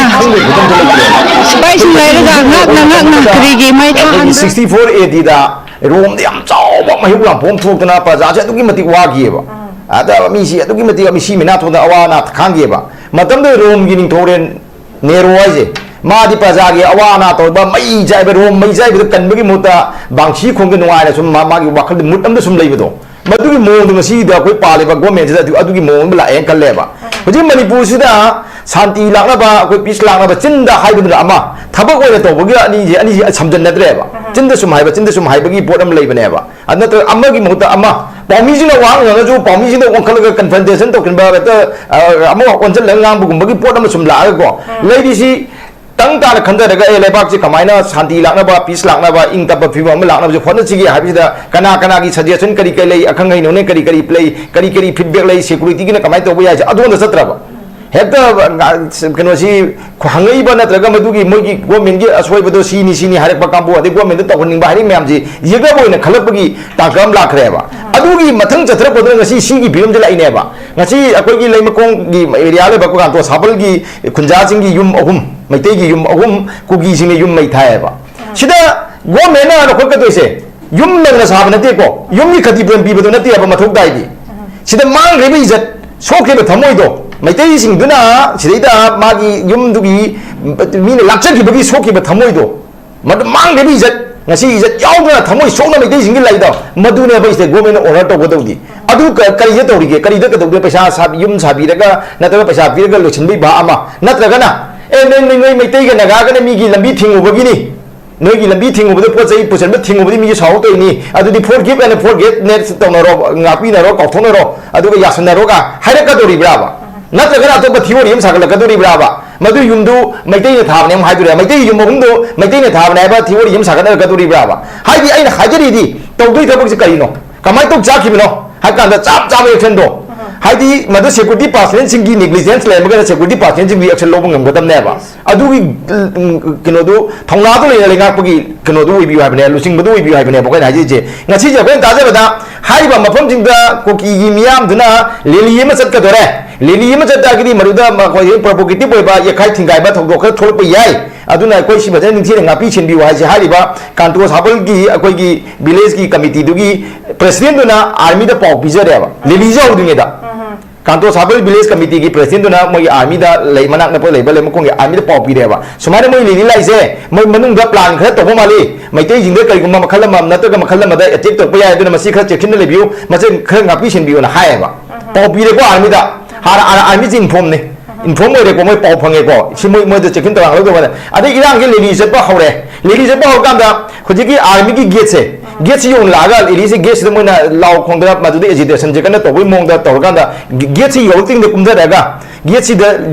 ꯁꯤꯄꯥꯏꯁꯤꯡ ꯂꯩꯔꯒ ꯉꯥꯛꯅ ꯉꯥꯛꯅ ꯀꯔꯤꯒꯤ ꯃꯩ ꯊꯥꯍꯟꯕ꯭ꯔꯥ? ꯁꯤꯛꯁꯇꯤ ꯐꯣꯔ ꯑꯦ ꯗꯤꯗ ꯔꯣꯝꯗ ꯌꯥꯝ ꯆꯥꯎꯕ ꯃꯩꯍꯧ ꯂꯥꯡꯄꯣꯛ ꯑꯃ ꯊꯣꯛꯇꯅ ꯄ꯭ꯔꯖꯥꯁꯦ ꯑꯗꯨꯛꯀꯤ ꯃꯇꯤꯛ ꯋꯥꯈꯤꯑꯕ꯫ ꯑꯗ ꯃꯤꯁꯤ ꯑꯗꯨꯛꯀꯤ ꯃꯇꯤꯛ ꯃꯤꯁꯤ ꯃꯤꯅꯥ ꯊꯣꯛꯇꯅ ꯑꯋꯥ ꯑꯅꯥ ꯈꯥꯡꯈꯤꯑꯕ꯫ ꯃꯇꯝꯗꯨꯗ ꯔꯣꯝꯒꯤ ꯅꯤꯡꯊꯧꯔꯦꯜ ꯅꯦꯔꯣ ꯍꯥꯏꯁꯦ, ꯃꯥꯗꯤ ꯄ꯭ꯔꯖꯥꯒꯤ ꯑꯋꯥ ꯑꯅꯥ ꯇꯧꯕ, ꯃꯩ ꯆꯥꯏꯕ, ꯔꯣꯝ ꯃꯩ ꯆꯥꯏꯕꯗ ꯀꯟꯕꯒꯤ ꯃꯍꯨꯠꯇ ꯕꯥꯡꯁꯤ ꯈꯣꯡꯒ ꯅꯨꯡꯉꯥꯏꯅ ꯁꯨꯝ ꯃꯥ-, ꯃꯥꯒꯤ ꯋꯥꯈꯜꯗ ꯃꯨꯠ ꯑꯃꯗ ꯁꯨꯝ ꯂꯩꯕꯗꯣ, ꯃꯗꯨꯒꯤ ꯃꯑꯣꯡꯗꯣ ꯉꯁꯤꯗ ꯑꯩꯈꯣꯏ ꯄꯥꯜꯂꯤꯕ ꯒꯣꯔꯃꯦꯟꯁꯤꯗ ꯑꯗꯨ, ꯑꯗꯨꯒꯤ ꯃꯑꯣꯡ ꯑꯃ ꯂꯥꯛꯑꯦꯅ ꯈꯜꯂꯦꯕ꯫ ꯍꯧꯖꯤꯛ ꯃꯅꯤꯄꯨꯔꯁꯤꯗ ꯁꯥꯟꯇꯤ ꯂꯥꯛꯅꯕ, ꯑꯩꯈꯣꯏ ꯄꯤꯁ ꯂꯥꯛꯅꯕ ꯆꯤꯟꯗ ꯍꯥꯏꯕꯗꯨꯅ ꯑꯃ, ꯊꯕꯛ ꯑꯣꯏꯅ ꯇꯧꯕꯒꯤ ꯑꯅꯤꯁꯦ, ꯑꯅꯤꯁꯦ ꯁꯝꯖꯟꯅꯗ꯭ꯔꯦꯕ꯫ ꯆꯤꯟꯗ ꯁꯨꯝ ꯍꯥꯏꯕ, ꯆꯤꯟꯗ ꯁꯨꯝ ꯍꯥꯏꯕꯒꯤ ꯄꯣꯠ ꯑꯃ ꯂꯩꯕꯅꯦꯕ꯫ ꯑꯗꯨ ꯅꯠꯇ꯭ꯔꯒ ꯑꯃꯒꯤ ꯃꯍꯨꯠꯇ ꯑꯃ, ꯄꯥꯎꯃꯤꯁꯤꯡꯅ ꯋꯥ ꯉꯥꯡꯉꯁꯨ ꯄꯥꯎꯃꯤꯁꯤꯡꯗ ꯑꯣꯟꯈꯠꯂꯒ ꯀꯟꯐ꯭ꯔꯟꯇꯦꯁꯟ ꯇꯧꯁꯤꯟꯕ, ꯍꯦꯛꯇ, ꯑ, ꯑꯃ ꯑꯣꯟꯁꯤꯜꯂꯒ ꯉꯥꯡꯕꯒꯨꯝꯕꯒꯤ ꯄꯣꯠ ꯑꯃ ꯁꯨꯝ ꯂꯥꯛꯑꯒꯀꯣ, ꯂꯩꯔꯤꯁꯤ ꯇꯪ ꯇꯥꯅ ꯈꯟꯊꯔꯒ, ꯑꯦ, ꯂꯩꯕꯥꯛꯁꯤ ꯀꯃꯥꯏꯅ ꯁꯥꯟꯇꯤ ꯂꯥꯛꯅꯕ, ꯄꯤꯁ ꯂꯥꯛꯅꯕ, ꯏꯪ ꯇꯞꯄ ꯐꯤꯕꯝ ꯑꯃ ꯂꯥꯛꯅꯕꯁꯦ ꯍꯣꯠꯅꯁꯤꯒꯦ ꯍꯥꯏꯕꯁꯤꯗ ꯀꯅꯥ ꯀꯅꯥꯒꯤ ꯁꯖꯦꯁꯟ ꯀꯔꯤ ꯀꯔꯤ ꯂꯩ, ꯑꯈꯪ ꯑꯍꯩꯅꯧꯅꯦ ꯀꯔꯤ ꯀꯔꯤ ꯂꯩ, ꯀꯔꯤ ꯀꯔꯤ ꯐꯤꯗꯕꯦꯛ ꯂꯩ, ꯁꯦꯀ꯭ꯌꯨꯔꯤꯇꯤꯒꯤꯅ ꯀꯃꯥꯏꯅ ꯇꯧꯕ ꯌꯥꯏꯁꯦ ꯑꯗꯨꯗ ꯆꯠꯇ꯭ꯔꯕ꯫ ꯍꯦꯛꯇ, ꯑ, ꯀꯩꯅꯣꯁꯤ ꯍꯪꯉꯛꯏꯕ ꯅꯠꯇ꯭ꯔꯒ ꯃꯗꯨꯒꯤ ꯃꯣꯏꯒꯤ ꯒꯣꯔꯃꯦꯟꯒꯤ ꯑꯁꯣꯏꯕꯗꯣ ꯁꯤꯅꯤ, ꯁꯤꯅꯤ ꯍꯥꯏꯔꯛꯄ ꯀꯥꯡꯕꯨ, ꯑꯗꯩ ꯒꯣꯔꯃꯦꯟꯗ ꯇꯧꯍꯟꯅꯤꯡꯕ ꯍꯥꯏꯔꯛꯏ ꯃꯌꯥꯝꯁꯤ ꯌꯦꯛꯅꯕ ꯑꯣꯏꯅ ꯈꯜꯂꯛꯄꯒꯤ ꯇꯥꯡꯀꯛ ꯑꯃ ꯂꯥꯛꯈ꯭ꯔꯦꯕ꯫ ꯑꯗꯨꯒꯤ ꯃꯊꯪ ꯆꯠꯊꯔꯛꯄꯗꯨꯅ ꯉꯁꯤ ꯁꯤꯒꯤ ꯐꯤꯕꯝꯁꯤ ꯂꯥꯛꯏꯅꯦꯕ꯫ ꯉꯁꯤ ꯑꯩꯈꯣꯏꯒꯤ ꯂꯩꯃꯈꯣꯡꯒꯤ ꯑꯦꯔꯤꯌꯥ ꯂꯩꯕ ꯀꯥꯟꯇꯣ ꯁꯥꯕꯜꯒꯤ ꯈꯨꯟꯖꯥꯁꯤꯡꯒꯤ ꯌꯨꯝ ꯑꯍꯨꯝ, ꯃꯩꯇꯩꯒꯤ ꯌꯨꯝ ꯑꯍꯨꯝ, ꯀꯨꯀꯤꯁꯤꯡꯅ ꯌꯨꯝ ꯃꯩ ꯊꯥꯏꯌꯦꯕ꯫ ꯁꯤꯗ ꯒꯣꯔꯃꯦꯟꯅ ꯂꯧꯈꯠꯀꯗꯣꯏꯁꯦ ꯌꯨꯝ ꯅꯧꯅ ꯁꯥꯕ ꯅꯠꯇꯦꯀꯣ, ꯌꯨꯝꯒꯤ ꯈꯗꯤꯄ꯭ꯔꯦꯝ ꯄꯤꯕꯗꯣ ꯅꯠꯇꯦꯕ ꯃꯊꯧ ꯇꯥꯏꯗꯤ꯫ ꯁꯤꯗ ꯃꯥꯡꯈ꯭ꯔꯤꯕ ꯏꯖꯠ, ꯁꯣꯛꯈꯤꯕ ꯊꯃꯣꯏꯗꯣ, ꯃꯩꯇꯩꯁꯤꯡꯗꯨꯅ ꯁꯤꯗꯩꯗ ꯃꯥꯒꯤ ꯌꯨꯝꯗꯨꯒꯤ ꯃꯤꯅ ꯂꯥꯛꯆꯈꯤꯕꯒꯤ ꯁꯣꯛꯈꯤꯕ ꯊꯃꯣꯏꯗꯣ, ꯃꯗꯨ ꯃꯥꯡꯈ꯭ꯔꯤꯕ ꯏꯖꯠ, ꯉꯁꯤ ꯏꯖꯠ ꯌꯥꯎꯗꯅ ꯊꯃꯣꯏ ꯁꯣꯛꯅ ꯃꯩꯇꯩꯁꯤꯡꯒꯤ ꯂꯩꯗꯣ, ꯃꯗꯨꯅꯦꯕ ꯁꯤꯗ ꯒꯣꯔꯃꯦꯟꯅ ꯑꯣꯅꯔ ꯇꯧꯒꯗꯧꯗꯤ꯫ ꯑꯗꯨ ꯀ-, ꯀꯔꯤꯗ ꯇꯧꯔꯤꯒꯦ? ꯀꯔꯤꯗ ꯀꯩꯗꯧꯗꯣꯏ? ꯄꯩꯁꯥ ꯁꯥ-, ꯌꯨꯝ ꯁꯥꯕꯤꯔꯒ ꯅꯠꯇ꯭ꯔꯒ ꯄꯩꯁꯥ ꯄꯤꯔꯒ ꯂꯣꯏꯁꯤꯟꯕꯒꯤ ꯚꯥ ꯑꯃ, ꯅꯠꯇ꯭ꯔꯒꯅ, "ꯑꯦ, ꯅꯣꯏ, ꯅꯣꯏ, ꯅꯣꯏ ꯃꯩꯇꯩꯒ ꯅꯥꯒꯥꯒꯅ ꯃꯤꯒꯤ ꯂꯝꯕꯤ ꯊꯤꯡꯉꯨꯕꯒꯤꯅꯤ, ꯅꯣꯏꯒꯤ ꯂꯝꯕꯤ ꯊꯤꯡꯉꯨꯕꯗ ꯄꯣꯠ ꯆꯩ ꯄꯨꯁꯟꯕ ꯊꯤꯡꯉꯨꯕꯗꯤ ꯃꯤꯁꯦ ꯁꯥꯎꯔꯛꯇꯣꯏꯅꯤ, ꯑꯗꯨꯗꯤ forgive and forget ꯅꯦꯠ ꯇꯧꯅꯔꯣ, ꯉꯥꯛꯄꯤꯅꯔꯣ, ꯀꯥꯎꯊꯣꯛꯅꯔꯣ, ꯑꯗꯨꯒ ꯌꯥꯁꯟꯅꯔꯣꯒ" ꯍꯥꯏꯔꯛꯀꯗꯧꯔꯤꯕ꯭ꯔꯥꯕ? ꯅꯠꯇ꯭ꯔꯒꯅ ꯑꯇꯣꯞꯄ ꯊꯤꯑꯣꯔꯤ ꯑꯃ ꯁꯥꯒꯠꯂꯛꯀꯗꯧꯔꯤꯕ꯭ꯔꯥꯕ? ꯃꯗꯨ ꯌꯨꯝꯗꯨ ꯃꯩꯇꯩꯅ ꯊꯥꯕꯅꯦ ꯑꯃꯨꯛ ꯍꯥꯏꯗꯣꯔꯤꯕ꯭ꯔꯥ? ꯃꯩꯇꯩꯒꯤ ꯌꯨꯝ ꯑꯍꯨꯝꯗꯨ ꯃꯩꯇꯩꯅ ꯊꯥꯕꯅꯦ ꯍꯥꯏꯕ ꯊꯤꯑꯣꯔꯤ ꯑꯃ ꯁꯥꯒꯠꯅꯔꯛꯀꯗꯧꯔꯤꯕ꯭ꯔꯥꯕ? ꯍꯥꯏꯗꯤ ꯑꯩꯅ ꯍꯥꯏꯖꯔꯤꯗꯤ ꯇꯧꯗꯣꯏ ꯊꯕꯛꯁꯤ ꯀꯔꯤꯅꯣ? ꯀꯃꯥꯏꯅ ꯇꯧ ꯆꯥꯈꯤꯕꯅꯣ? ꯍꯥꯏ ꯀꯥꯟꯗ ꯆꯞ ꯆꯥꯕ ꯑꯦꯛꯁꯟꯗꯣ, ꯍꯥꯏꯗꯤ ꯃꯗꯨ ꯁꯦꯀ꯭ꯌꯨꯔꯤꯇꯤ ꯄꯥꯔꯁꯅꯦꯜꯁꯤꯡꯒꯤ ꯅꯦꯒ꯭ꯂꯤꯖꯦꯟꯁ ꯂꯩꯔꯝꯃꯒꯅ ꯁꯦꯀ꯭ꯌꯨꯔꯤꯇꯤ ꯄꯥꯔꯁꯅꯦꯜꯁꯤꯡꯒꯤ ꯑꯦꯛꯁꯟ ꯂꯧꯕ ꯉꯝꯒꯗꯕꯅꯦꯕ꯫ ꯑꯗꯨꯒꯤ, ꯎꯝ, ꯀꯩꯅꯣꯗꯨ, ꯊꯧꯅꯥꯗꯨ ꯂꯩꯅ ꯂꯩꯉꯥꯛꯄꯒꯤ ꯀꯩꯅꯣꯗꯨ ꯑꯣꯏꯕꯤꯌꯨ ꯍꯥꯏꯕꯅꯦ, ꯂꯨꯆꯤꯡꯕꯗꯨ ꯑꯣꯏꯕꯤꯌꯨ ꯍꯥꯏꯕꯅꯦꯕ ꯑꯩꯈꯣꯏꯅ ꯍꯥꯏꯖꯔꯤꯁꯦ꯫ ꯉꯁꯤꯁꯦ ꯑꯩꯈꯣꯏꯅ ꯇꯥꯖꯕꯗ ꯍꯥꯏꯔꯤꯕ ꯃꯐꯝꯁꯤꯡꯗ ꯀꯨꯀꯤꯒꯤ ꯃꯤꯌꯥꯝꯗꯨꯅ ꯔꯦꯂꯤ ꯑꯃ ꯆꯠꯀꯗꯣꯔꯦ꯫ ꯔꯦꯂꯤ ꯑꯃ ꯆꯠꯇꯥꯔꯒꯗꯤ ꯃꯗꯨꯗ ꯃꯈꯣꯏ ꯄ꯭ꯔꯣꯚꯣꯀꯦꯇꯤꯚ ꯑꯣꯏꯕ ꯌꯦꯛꯈꯥꯏ ꯊꯤꯡꯒꯥꯏꯕ ꯊꯧꯗꯣꯛ ꯈꯔ ꯊꯣꯛꯂꯛꯄ ꯌꯥꯏ꯫ ꯑꯗꯨꯅ ꯑꯩꯈꯣꯏ ꯁꯤ ꯐꯖꯅ ꯅꯤꯡꯊꯤꯅ ꯉꯥꯛꯄꯤ ꯁꯦꯟꯕꯤꯌꯨ ꯍꯥꯏꯁꯦ ꯍꯥꯏꯔꯤꯕ ꯀꯥꯟꯇꯣ ꯁꯥꯕꯜꯒꯤ ꯑꯩꯈꯣꯏꯒꯤ ꯚꯤꯂꯦꯖꯀꯤ ꯀꯃꯤꯇꯤꯗꯨꯒꯤ ꯄ꯭ꯔꯦꯁꯤꯗꯦꯟꯗꯨꯅ ꯑꯥꯔꯃꯤꯗ ꯄꯥꯎ ꯄꯤꯖꯔꯦꯕ, ꯔꯦꯂꯤꯁꯦ ꯍꯧꯗ꯭ꯔꯤꯉꯩꯗ꯫ ꯀꯥꯟꯇꯣ ꯁꯥꯕꯜ ꯚꯤꯂꯦꯖ ꯀꯃꯤꯇꯤꯒꯤ ꯄ꯭ꯔꯁꯤꯗꯦꯟꯗꯨꯅ ꯃꯣꯏꯒꯤ ꯑꯥꯔꯃꯤꯗ ꯂꯩ, ꯃꯅꯥꯛ ꯅꯛꯄ ꯂꯩꯕ ꯂꯩꯃꯈꯣꯡꯒꯤ ꯑꯥꯔꯃꯤꯗ ꯄꯥꯎ ꯄꯤꯔꯦꯕ, ꯁꯨꯃꯥꯏꯅ ꯃꯣꯏ ꯂꯦꯂꯤ ꯂꯥꯛꯏꯁꯦ, ꯃꯣꯏ ꯃꯅꯨꯡꯗ ꯄ꯭ꯂꯥꯟ ꯈꯔ ꯇꯧꯕ ꯃꯥꯜꯂꯤ, ꯃꯩꯇꯩꯁꯤꯡꯗ ꯀꯔꯤꯒꯨꯝꯕ ꯃꯈꯜ ꯑꯃ ꯅꯠꯇ꯭ꯔꯒ ꯃꯈꯜ ꯑꯃꯗ ꯑꯦꯇꯦꯛ ꯇꯧꯔꯛꯄ ꯌꯥꯏ, ꯑꯗꯨꯅ ꯃꯁꯤ ꯈꯔ ꯆꯦꯛꯁꯤꯟꯅ ꯂꯩꯕꯤꯌꯨ, ꯃꯁꯤ ꯈꯔ ꯉꯥꯛꯄꯤ ꯁꯦꯟꯕꯤꯌꯨꯅ ꯍꯥꯏꯌꯦꯕ꯫ ꯄꯥꯎ ꯄꯤꯔꯦꯀꯣ ꯑꯥꯔꯃꯤꯗ꯫ ꯍꯥꯟꯅ ꯑꯥꯔꯃꯤꯁꯤ ꯏꯟꯐꯣꯝꯅꯤ, ꯏꯟꯐꯣꯝ ꯑꯣꯏꯔꯦꯀꯣ, ꯃꯣꯏ ꯄꯥꯎ ꯐꯪꯉꯦꯀꯣ, ꯁꯤ ꯃꯣꯏ, ꯃꯣꯏꯗ ꯆꯦꯛꯁꯤꯟ ꯊꯧꯔꯥꯡ ꯂꯧꯗꯧꯕ꯫ ꯑꯗꯩ ꯏꯔꯥꯡꯁꯤ ꯂꯦꯂꯤ ꯆꯠꯄ ꯍꯧꯔꯦ꯫ ꯂꯦꯂꯤ ꯆꯠꯄ ꯍꯧꯔꯀꯥꯟꯗ ꯍꯧꯖꯤꯛꯀꯤ ꯑꯥꯔꯃꯤꯒꯤ ꯒꯦꯠꯁꯦ, ꯒꯦꯠꯁꯤ ꯌꯧꯅ ꯂꯥꯛꯑꯒ ꯂꯦꯂꯤꯁꯦ ꯒꯦꯠꯁꯤꯗ ꯃꯣꯏꯅ ꯂꯥꯎ ꯈꯣꯡꯗꯅ ꯃꯗꯨꯗ ꯑꯦꯖꯤꯇꯦꯁꯟꯁꯦ ꯀꯟꯅ ꯇꯧꯕꯒꯤ ꯃꯑꯣꯡꯗ ꯇꯧꯔꯀꯥꯟꯗ ꯒꯦꯠꯁꯤ ꯌꯧꯔꯛꯇ꯭ꯔꯤꯉꯩꯗ ꯀꯨꯝꯊꯔꯛꯑꯒ ꯒꯦꯠꯁꯤꯗ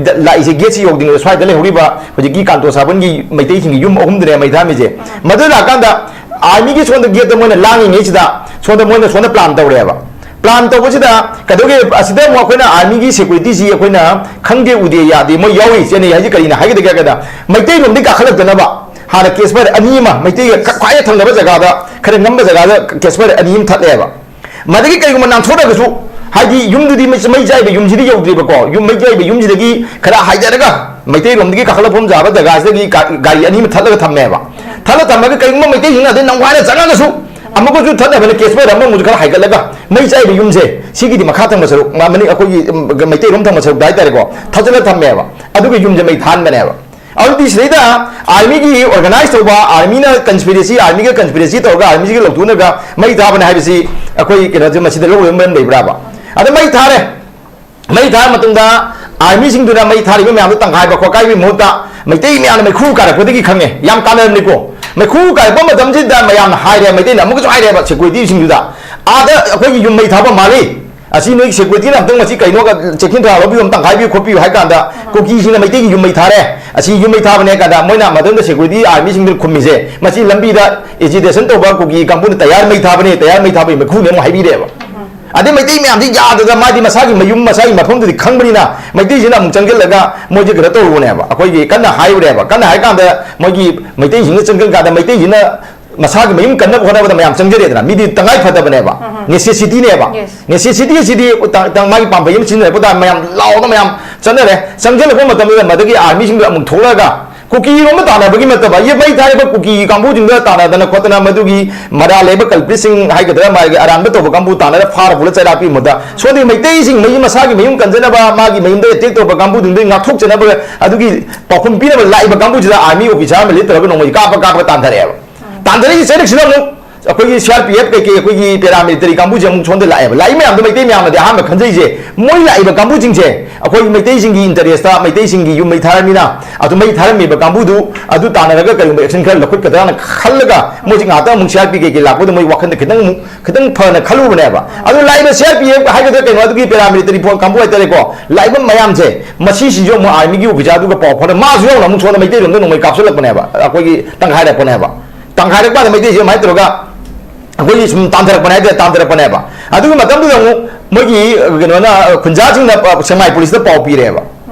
ꯂꯥꯛꯏꯁꯦ, ꯒꯦꯠꯁꯤ ꯌꯧꯗ꯭ꯔꯤꯉꯩꯗ ꯁ꯭ꯋꯥꯏꯗ ꯂꯩꯍꯧꯔꯤꯕ ꯍꯧꯖꯤꯛꯀꯤ ꯀꯥꯟꯇꯣ ꯁꯥꯕꯟꯒꯤ ꯃꯩꯇꯩꯁꯤꯡꯒꯤ ꯌꯨꯝ ꯑꯍꯨꯝꯗꯨꯅꯦ ꯃꯩ ꯊꯥꯔꯝꯃꯤꯁꯦ꯫ ꯃꯗꯨ ꯂꯥꯛꯀꯥꯟꯗ ꯑꯥꯔꯃꯤꯒꯤ ꯁꯣꯝꯗ ꯒꯦꯠꯇ ꯃꯣꯏꯅ ꯂꯥꯡꯉꯤꯉꯩꯁꯤꯗ ꯁꯣꯝꯗ ꯃꯣꯏꯅ ꯁꯣꯝꯗ ꯄ꯭ꯂꯥꯟ ꯇꯧꯔꯦꯕ꯫ ꯄ꯭ꯂꯥꯟ ꯇꯧꯕꯁꯤꯗ ꯀꯩꯗꯧꯒꯦ, ꯑꯁꯤꯗ ꯑꯃꯨꯛ ꯑꯩꯈꯣꯏꯅ ꯑꯥꯔꯃꯤꯒꯤ ꯁꯦꯀ꯭ꯌꯨꯔꯤꯇꯤꯁꯤ ꯑꯩꯈꯣꯏꯅ ꯈꯪꯗꯦ, ꯎꯗꯦ, ꯌꯥꯗꯦ, ꯃꯣꯏ ꯌꯥꯎꯔꯤ ꯆꯦꯟꯅꯩ ꯍꯥꯏꯁꯦ ꯀꯔꯤꯅ ꯍꯥꯏꯒꯗꯒꯦ ꯍꯥꯏ ꯀꯥꯟꯗ ꯃꯩꯇꯩꯔꯣꯝꯗꯒꯤ ꯀꯥꯈꯠꯂꯛꯇꯅꯕ ꯍꯥꯟꯅ ꯀꯦꯁ ꯐꯥꯏꯌꯔ ꯑꯅꯤ ꯑꯃ ꯃꯩꯇꯩꯒ ꯈ-, ꯈ꯭ꯋꯥꯏꯗꯒꯤ ꯊꯪꯅꯕ ꯖꯒꯥꯗ, ꯈꯔ ꯉꯝꯕ ꯖꯒꯥꯗ ꯀꯦꯁ ꯐꯥꯏꯌꯔ ꯑꯅꯤ ꯑꯃ ꯊꯠꯂꯦꯕ꯫ ꯃꯗꯒꯤ ꯀꯩꯒꯨꯝꯕ ꯅꯥꯟꯊꯣꯔꯛꯑꯒꯁꯨ, ꯍꯥꯏꯗꯤ ꯌꯨꯝꯗꯨꯗꯤ ꯃꯩ, ꯃꯩ ꯆꯥꯏꯕ ꯌꯨꯝꯁꯤꯗꯤ ꯌꯧꯗ꯭ꯔꯤꯕꯀꯣ, ꯌꯨꯝ ꯃꯩ ꯆꯥꯏꯕ ꯌꯨꯝꯁꯤꯗꯒꯤ ꯈꯔ ꯍꯥꯏꯊꯔꯒ ꯃꯩꯇꯩꯔꯣꯝꯗꯒꯤ ꯀꯥꯈꯠꯂꯛꯐꯝ ꯌꯥꯕ ꯖꯒꯥꯁꯤꯗꯒꯤ ꯒꯥ-, ꯒꯥꯔꯤ ꯑꯅꯤ ꯑꯃ ꯊꯠꯂꯒ ꯊꯝꯃꯦꯕ꯫ ꯊꯠꯂ ꯊꯝꯃꯒ ꯀꯩꯒꯨꯝꯕ ꯃꯩꯇꯩꯁꯤꯡꯅ ꯑꯗꯩ ꯅꯝꯈꯥꯏꯅ ꯆꯪꯉꯒꯁꯨ ꯑꯃꯨꯛꯀꯁꯨ ꯊꯠꯅꯕꯅ ꯀꯦꯁ ꯐꯥꯏꯌꯔ ꯑꯃꯃꯨꯛꯁꯨ ꯈꯔ ꯍꯥꯏꯒꯠꯂꯒ ꯃꯩ ꯆꯥꯏꯕ ꯌꯨꯝꯁꯦ ꯁꯤꯒꯤꯗꯤ ꯃꯈꯥ ꯊꯪꯕ ꯁꯔꯨꯛ, ꯃ-, ꯃꯅꯤꯡ ꯑꯩꯈꯣꯏꯒꯤ, ꯎꯝ, ꯃꯩꯇꯩꯔꯣꯝ ꯊꯪꯕ ꯁꯔꯨꯛꯇ ꯍꯥꯏꯇꯥꯔꯦꯀꯣ, ꯊꯠꯆꯜꯂ ꯊꯝꯃꯦꯕ꯫ ꯑꯗꯨꯒ ꯌꯨꯝꯁꯦ ꯃꯩ ꯊꯥꯍꯟꯕꯅꯦꯕ꯫ ꯑꯗꯨꯗꯤ ꯁꯤꯗꯩꯗ ꯑꯥꯔꯃꯤꯒꯤ ꯑꯣꯔꯒꯅꯥꯏꯖ ꯇꯧꯕ, ꯑꯥꯔꯃꯤꯅ ꯀꯟꯁꯄꯤꯔꯦꯁꯤ, ꯑꯥꯔꯃꯤꯒ ꯀꯟꯁꯄꯤꯔꯦꯁꯤ ꯇꯧꯔꯒ ꯑꯥꯔꯃꯤꯁꯤꯒ ꯂꯧꯊꯣꯛꯅꯒ ꯃꯩ ꯊꯥꯕꯅꯦ ꯍꯥꯏꯕꯁꯤ ꯑꯩꯈꯣꯏ ꯀꯩꯅꯣꯁꯦ ꯃꯁꯤꯗ ꯂꯧꯔꯣꯏꯕ ꯃꯔꯝ ꯂꯩꯕ꯭ꯔꯥꯕ? ꯑꯗ ꯃꯩ ꯊꯥꯔꯦ, ꯃꯩ ꯊꯥꯔ ꯃꯇꯨꯡꯗ ꯑꯥꯔꯃꯤꯁꯤꯡꯗꯨꯅ ꯃꯩ ꯊꯥꯔꯤꯕ ꯃꯌꯥꯝꯗꯣ ꯇꯪꯈꯥꯏꯕ ꯈꯣꯠꯀꯥꯏꯕꯒꯤ ꯃꯍꯨꯠꯇ ꯃꯩꯇꯩ ꯃꯌꯥꯝꯅ ꯃꯩꯈꯨ ꯀꯥꯔꯛꯄꯗꯒꯤ ꯈꯪꯉꯦ, ꯌꯥꯝ ꯀꯥꯟꯅꯔꯝꯅꯤꯀꯣ꯫ ꯃꯩꯈꯨ ꯀꯥꯔꯛꯄ ꯃꯇꯝꯁꯤꯗ ꯃꯌꯥꯝꯅ ꯍꯥꯏꯔꯦ, ꯃꯩꯇꯩꯅ ꯑꯃꯨꯛꯀꯁꯨ ꯍꯥꯏꯔꯦꯕ ꯁꯦꯀ꯭ꯌꯨꯔꯤꯇꯤꯁꯤꯡꯗꯨꯗ, "ꯑꯥꯗ ꯑꯩꯈꯣꯏꯒꯤ ꯌꯨꯝ ꯃꯩ ꯊꯥꯕ ꯃꯥꯜꯂꯤ, ꯑꯁꯤ ꯅꯣꯏꯒꯤ ꯁꯦꯀ꯭ꯌꯨꯔꯤꯇꯤꯅ ꯑꯝꯇꯪ ꯃꯁꯤ ꯀꯩꯅꯣꯒ ꯆꯦꯛꯁꯤꯟ ꯊꯧꯔꯥꯡ ꯂꯧꯕꯤꯌꯨ, ꯑꯃ ꯇꯪꯈꯥꯏꯕꯤꯌꯨ ꯈꯣꯠꯄꯤꯌꯨ" ꯍꯥꯏ ꯀꯥꯟꯗ, "ꯀꯨꯀꯤꯁꯤꯡꯅ ꯃꯩꯇꯩꯒꯤ ꯌꯨꯝ ꯃꯩ ꯊꯥꯔꯦ, ꯑꯁꯤ ꯌꯨꯝ ꯃꯩ ꯊꯥꯕꯅꯦ" ꯍꯥꯏ ꯀꯥꯟꯗ, ꯃꯣꯏꯅ ꯃꯗꯨꯗ ꯁꯦꯀ꯭ꯌꯨꯔꯤꯇꯤ ꯑꯥꯔꯃꯤꯁꯤꯡꯗꯨꯅ ꯈꯨꯝꯃꯤꯁꯦ, "ꯃꯁꯤ ꯂꯝꯕꯤꯗ ꯑꯦꯖꯤꯇꯦꯁꯟ ꯇꯧꯕ ꯀꯨꯀꯤ ꯀꯥꯡꯕꯨꯅ ꯇꯌꯥꯔ ꯃꯩ ꯊꯥꯕꯅꯦ, ꯇꯌꯥꯔ ꯃꯩ ꯊꯥꯕꯒꯤ ꯃꯩꯈꯨꯅꯦ" ꯑꯃꯨꯛ ꯍꯥꯏꯕꯤꯔꯦꯕ꯫ ꯑꯗꯩ ꯃꯩꯇꯩ ꯃꯌꯥꯝꯁꯤ ꯌꯥꯗꯗꯅ, ꯃꯥꯗꯤ ꯃꯁꯥꯒꯤ ꯃꯌꯨꯝ, ꯃꯁꯥꯒꯤ ꯃꯐꯝꯗꯨꯗꯤ ꯈꯪꯕꯅꯤꯅ, ꯃꯩꯇꯩꯁꯤꯅ ꯑꯃꯨꯛ ꯆꯪꯁꯤꯜꯂꯒ ꯃꯣꯏꯁꯦ ꯀꯩꯅꯣ ꯇꯧꯔꯨꯕꯅꯦꯕ, ꯑꯩꯈꯣꯏꯒꯤ ꯀꯟꯅ ꯍꯥꯏꯔꯨꯔꯦꯕ꯫ ꯀꯟꯅ ꯍꯥꯏꯔ ꯀꯥꯟꯗ ꯃꯣꯏꯒꯤ ꯃꯩꯇꯩꯁꯤꯡꯅ ꯆꯪꯁꯤꯟ ꯀꯥꯟꯗ, ꯃꯩꯇꯩꯁꯤꯅ ꯃꯁꯥꯒꯤ ꯃꯌꯨꯝ ꯀꯟꯅꯕ ꯍꯣꯠꯅꯕꯗ ꯃꯌꯥꯝ ꯆꯪꯖꯔꯦꯗꯅ, ꯃꯤꯗꯤ ꯇꯉꯥꯏ ꯐꯗꯕꯅꯦꯕ, ꯅꯦꯁꯦꯁꯤꯇꯤꯅꯦꯕ꯫ ꯅꯦꯁꯦꯁꯤꯇꯤ ꯑꯁꯤꯗꯤ ꯇ-, ꯇ-, ꯃꯥꯒꯤ ꯄꯥꯝꯕꯩ ꯑꯃ ꯁꯤꯖꯤꯟꯅꯔꯛꯄ ꯇꯥꯔꯗꯤ ꯃꯌꯥꯝ ꯂꯥꯎꯅ ꯃꯌꯥꯝ ꯆꯠꯅꯔꯦ꯫ ꯆꯪꯁꯤꯜꯂꯛꯄ ꯃꯇꯝꯗꯨꯗ ꯃꯗꯒꯤ ꯑꯥꯔꯃꯤꯁꯤꯡꯗꯣ ꯑꯃꯨꯛ ꯊꯣꯛꯂꯛꯑꯒ ꯀꯨꯀꯤꯔꯣꯝꯗ ꯇꯥꯟꯅꯕꯒꯤ ꯅꯠꯇꯕ, ꯌꯦ ꯃꯩ ꯊꯥꯔꯤꯕ ꯀꯨꯀꯤ ꯀꯥꯡꯕꯨꯁꯤꯡꯗ ꯇꯥꯟꯅꯗꯅ ꯈꯣꯠꯇꯅ, ꯃꯗꯨꯒꯤ ꯃꯔꯥꯜ ꯂꯩꯕ culpritꯁꯤꯡ ꯍꯥꯏꯒꯗ꯭ꯔꯥ, ꯃꯥꯒꯤ ꯑꯔꯥꯟꯕ ꯇꯧꯕ ꯀꯥꯡꯕꯨ ꯇꯥꯟꯅꯔ ꯐꯥꯔ ꯄꯨꯔ ꯆꯩꯔꯥꯛ ꯄꯤꯕ ꯃꯍꯨꯠꯇ, ꯁꯣꯝꯗꯒꯤ ꯃꯩꯇꯩꯁꯤꯡ ꯃꯌꯨꯝ, ꯃꯁꯥꯒꯤ ꯃꯌꯨꯝ ꯀꯟꯖꯅꯕ, ꯃꯥꯒꯤ ꯃꯌꯨꯝꯗ attack ꯇꯧꯕ ꯀꯥꯡꯕꯨꯁꯤꯡꯗꯒꯤ ꯉꯥꯛꯊꯣꯛꯆꯅꯕ, ꯑꯗꯨꯒꯤ ꯄꯥꯎꯈꯨꯝ ꯄꯤꯅꯕ ꯂꯥꯛꯏꯕ ꯀꯥꯡꯕꯨꯁꯤꯗ army officer ꯑꯃ ꯂꯤꯠꯇ꯭ꯔꯒ ꯅꯣꯡꯃꯩ ꯀꯥꯞꯄ ꯀꯥꯞꯄ ꯇꯥꯟꯊꯔꯛꯑꯦꯕ꯫ ꯇꯥꯟꯊꯔꯛꯏꯁꯦ ꯆꯩꯔꯛꯁꯤꯗ ꯑꯃꯨꯛ ꯑꯩꯈꯣꯏꯒꯤ C R P F ꯀꯩꯀꯩ, ꯑꯩꯈꯣꯏꯒꯤ paramilitary ꯀꯥꯡꯕꯨꯁꯦ ꯑꯃꯨꯛ ꯁꯣꯝꯗ ꯂꯥꯛꯑꯦꯕ꯫ ꯂꯥꯛꯏ ꯃꯌꯥꯝꯗꯣ ꯃꯩꯇꯩ ꯃꯌꯥꯝꯅꯗꯤ ꯑꯍꯥꯟꯕ ꯈꯟꯖꯩꯁꯦ, ꯃꯣꯏ ꯂꯥꯛꯏꯕ ꯀꯥꯡꯕꯨꯁꯤꯡꯁꯦ ꯑꯩꯈꯣꯏ ꯃꯩꯇꯩꯁꯤꯡꯒꯤ interestꯇ, ꯃꯩꯇꯩꯁꯤꯡꯒꯤ ꯌꯨꯝ ꯃꯩ ꯊꯥꯔꯝꯃꯤꯅ, ꯑꯗꯨ ꯃꯩ ꯊꯥꯔꯝꯃꯤꯕ ꯀꯥꯡꯕꯨꯗꯨ ꯑꯗꯨ ꯇꯥꯟꯅꯔꯒ ꯀꯔꯤꯒꯨꯝꯕ action ꯈꯔ ꯂꯧꯈꯠꯀꯗ꯭ꯔꯥꯅ ꯈꯜꯂꯒ, ꯃꯣꯏꯁꯦ ꯉꯥꯏꯍꯥꯛꯇꯪ ꯑꯃꯨꯛ C R P ꯀꯩꯀꯩ ꯂꯥꯛꯄꯗ ꯃꯣꯏ ꯋꯥꯈꯜꯗ ꯈꯤꯇꯪ ꯑꯃꯨꯛ, ꯈꯤꯇꯪ ꯐꯅ ꯈꯜꯂꯨꯕꯅꯦꯕ꯫ ꯑꯗꯨ ꯂꯥꯛꯏꯕ C R P F ꯍꯥꯏꯒꯗ꯭ꯔꯥ ꯀꯩꯅꯣ, ꯑꯗꯨꯒꯤ paramilitary force ꯀꯥꯡꯕꯨ ꯍꯥꯏꯇꯥꯔꯦꯀꯣ, ꯂꯥꯛꯏꯕ ꯃꯌꯥꯝꯁꯦ, ꯃꯁꯤꯁꯤꯁꯨ ꯑꯃꯨꯛ armyꯒꯤ officerꯗꯨꯒ ꯄꯥꯎ ꯐꯥꯎꯅ, ꯃꯥꯁꯨ ꯌꯥꯎꯅ ꯑꯃꯨꯛ ꯁꯣꯝꯗ ꯃꯩꯇꯩꯔꯣꯝꯗ ꯅꯣꯡꯃꯩ ꯀꯥꯞꯁꯤꯜꯂꯛꯄꯅꯦꯕ, ꯑꯩꯈꯣꯏꯒꯤ ꯇꯪꯈꯥꯏꯔꯛꯄꯅꯦꯕ꯫ ꯇꯪꯈꯥꯏꯔꯛꯄꯗ ꯃꯩꯇꯩꯁꯦ ꯑꯗꯨꯃꯥꯏꯅ ꯇꯧꯔꯒ ꯑꯩꯈꯣꯏꯒꯤ ꯁꯨꯝ ꯇꯥꯟꯊꯔꯛꯄꯅꯦ ꯍꯥꯏꯇꯥꯔꯦ, ꯇꯥꯟꯊꯔꯛꯄꯅꯦꯕ꯫ ꯑꯗꯨꯒꯤ ꯃꯇꯝꯗꯨꯗ ꯑꯃꯨꯛ ꯃꯣꯏꯒꯤ ꯀꯩꯅꯣꯅ, ꯈꯨꯟꯖꯥꯁꯤꯡꯅ ꯁꯦꯛꯃꯥꯏ policeꯇ ꯄꯥꯎ ꯄꯤꯔꯦꯕ꯫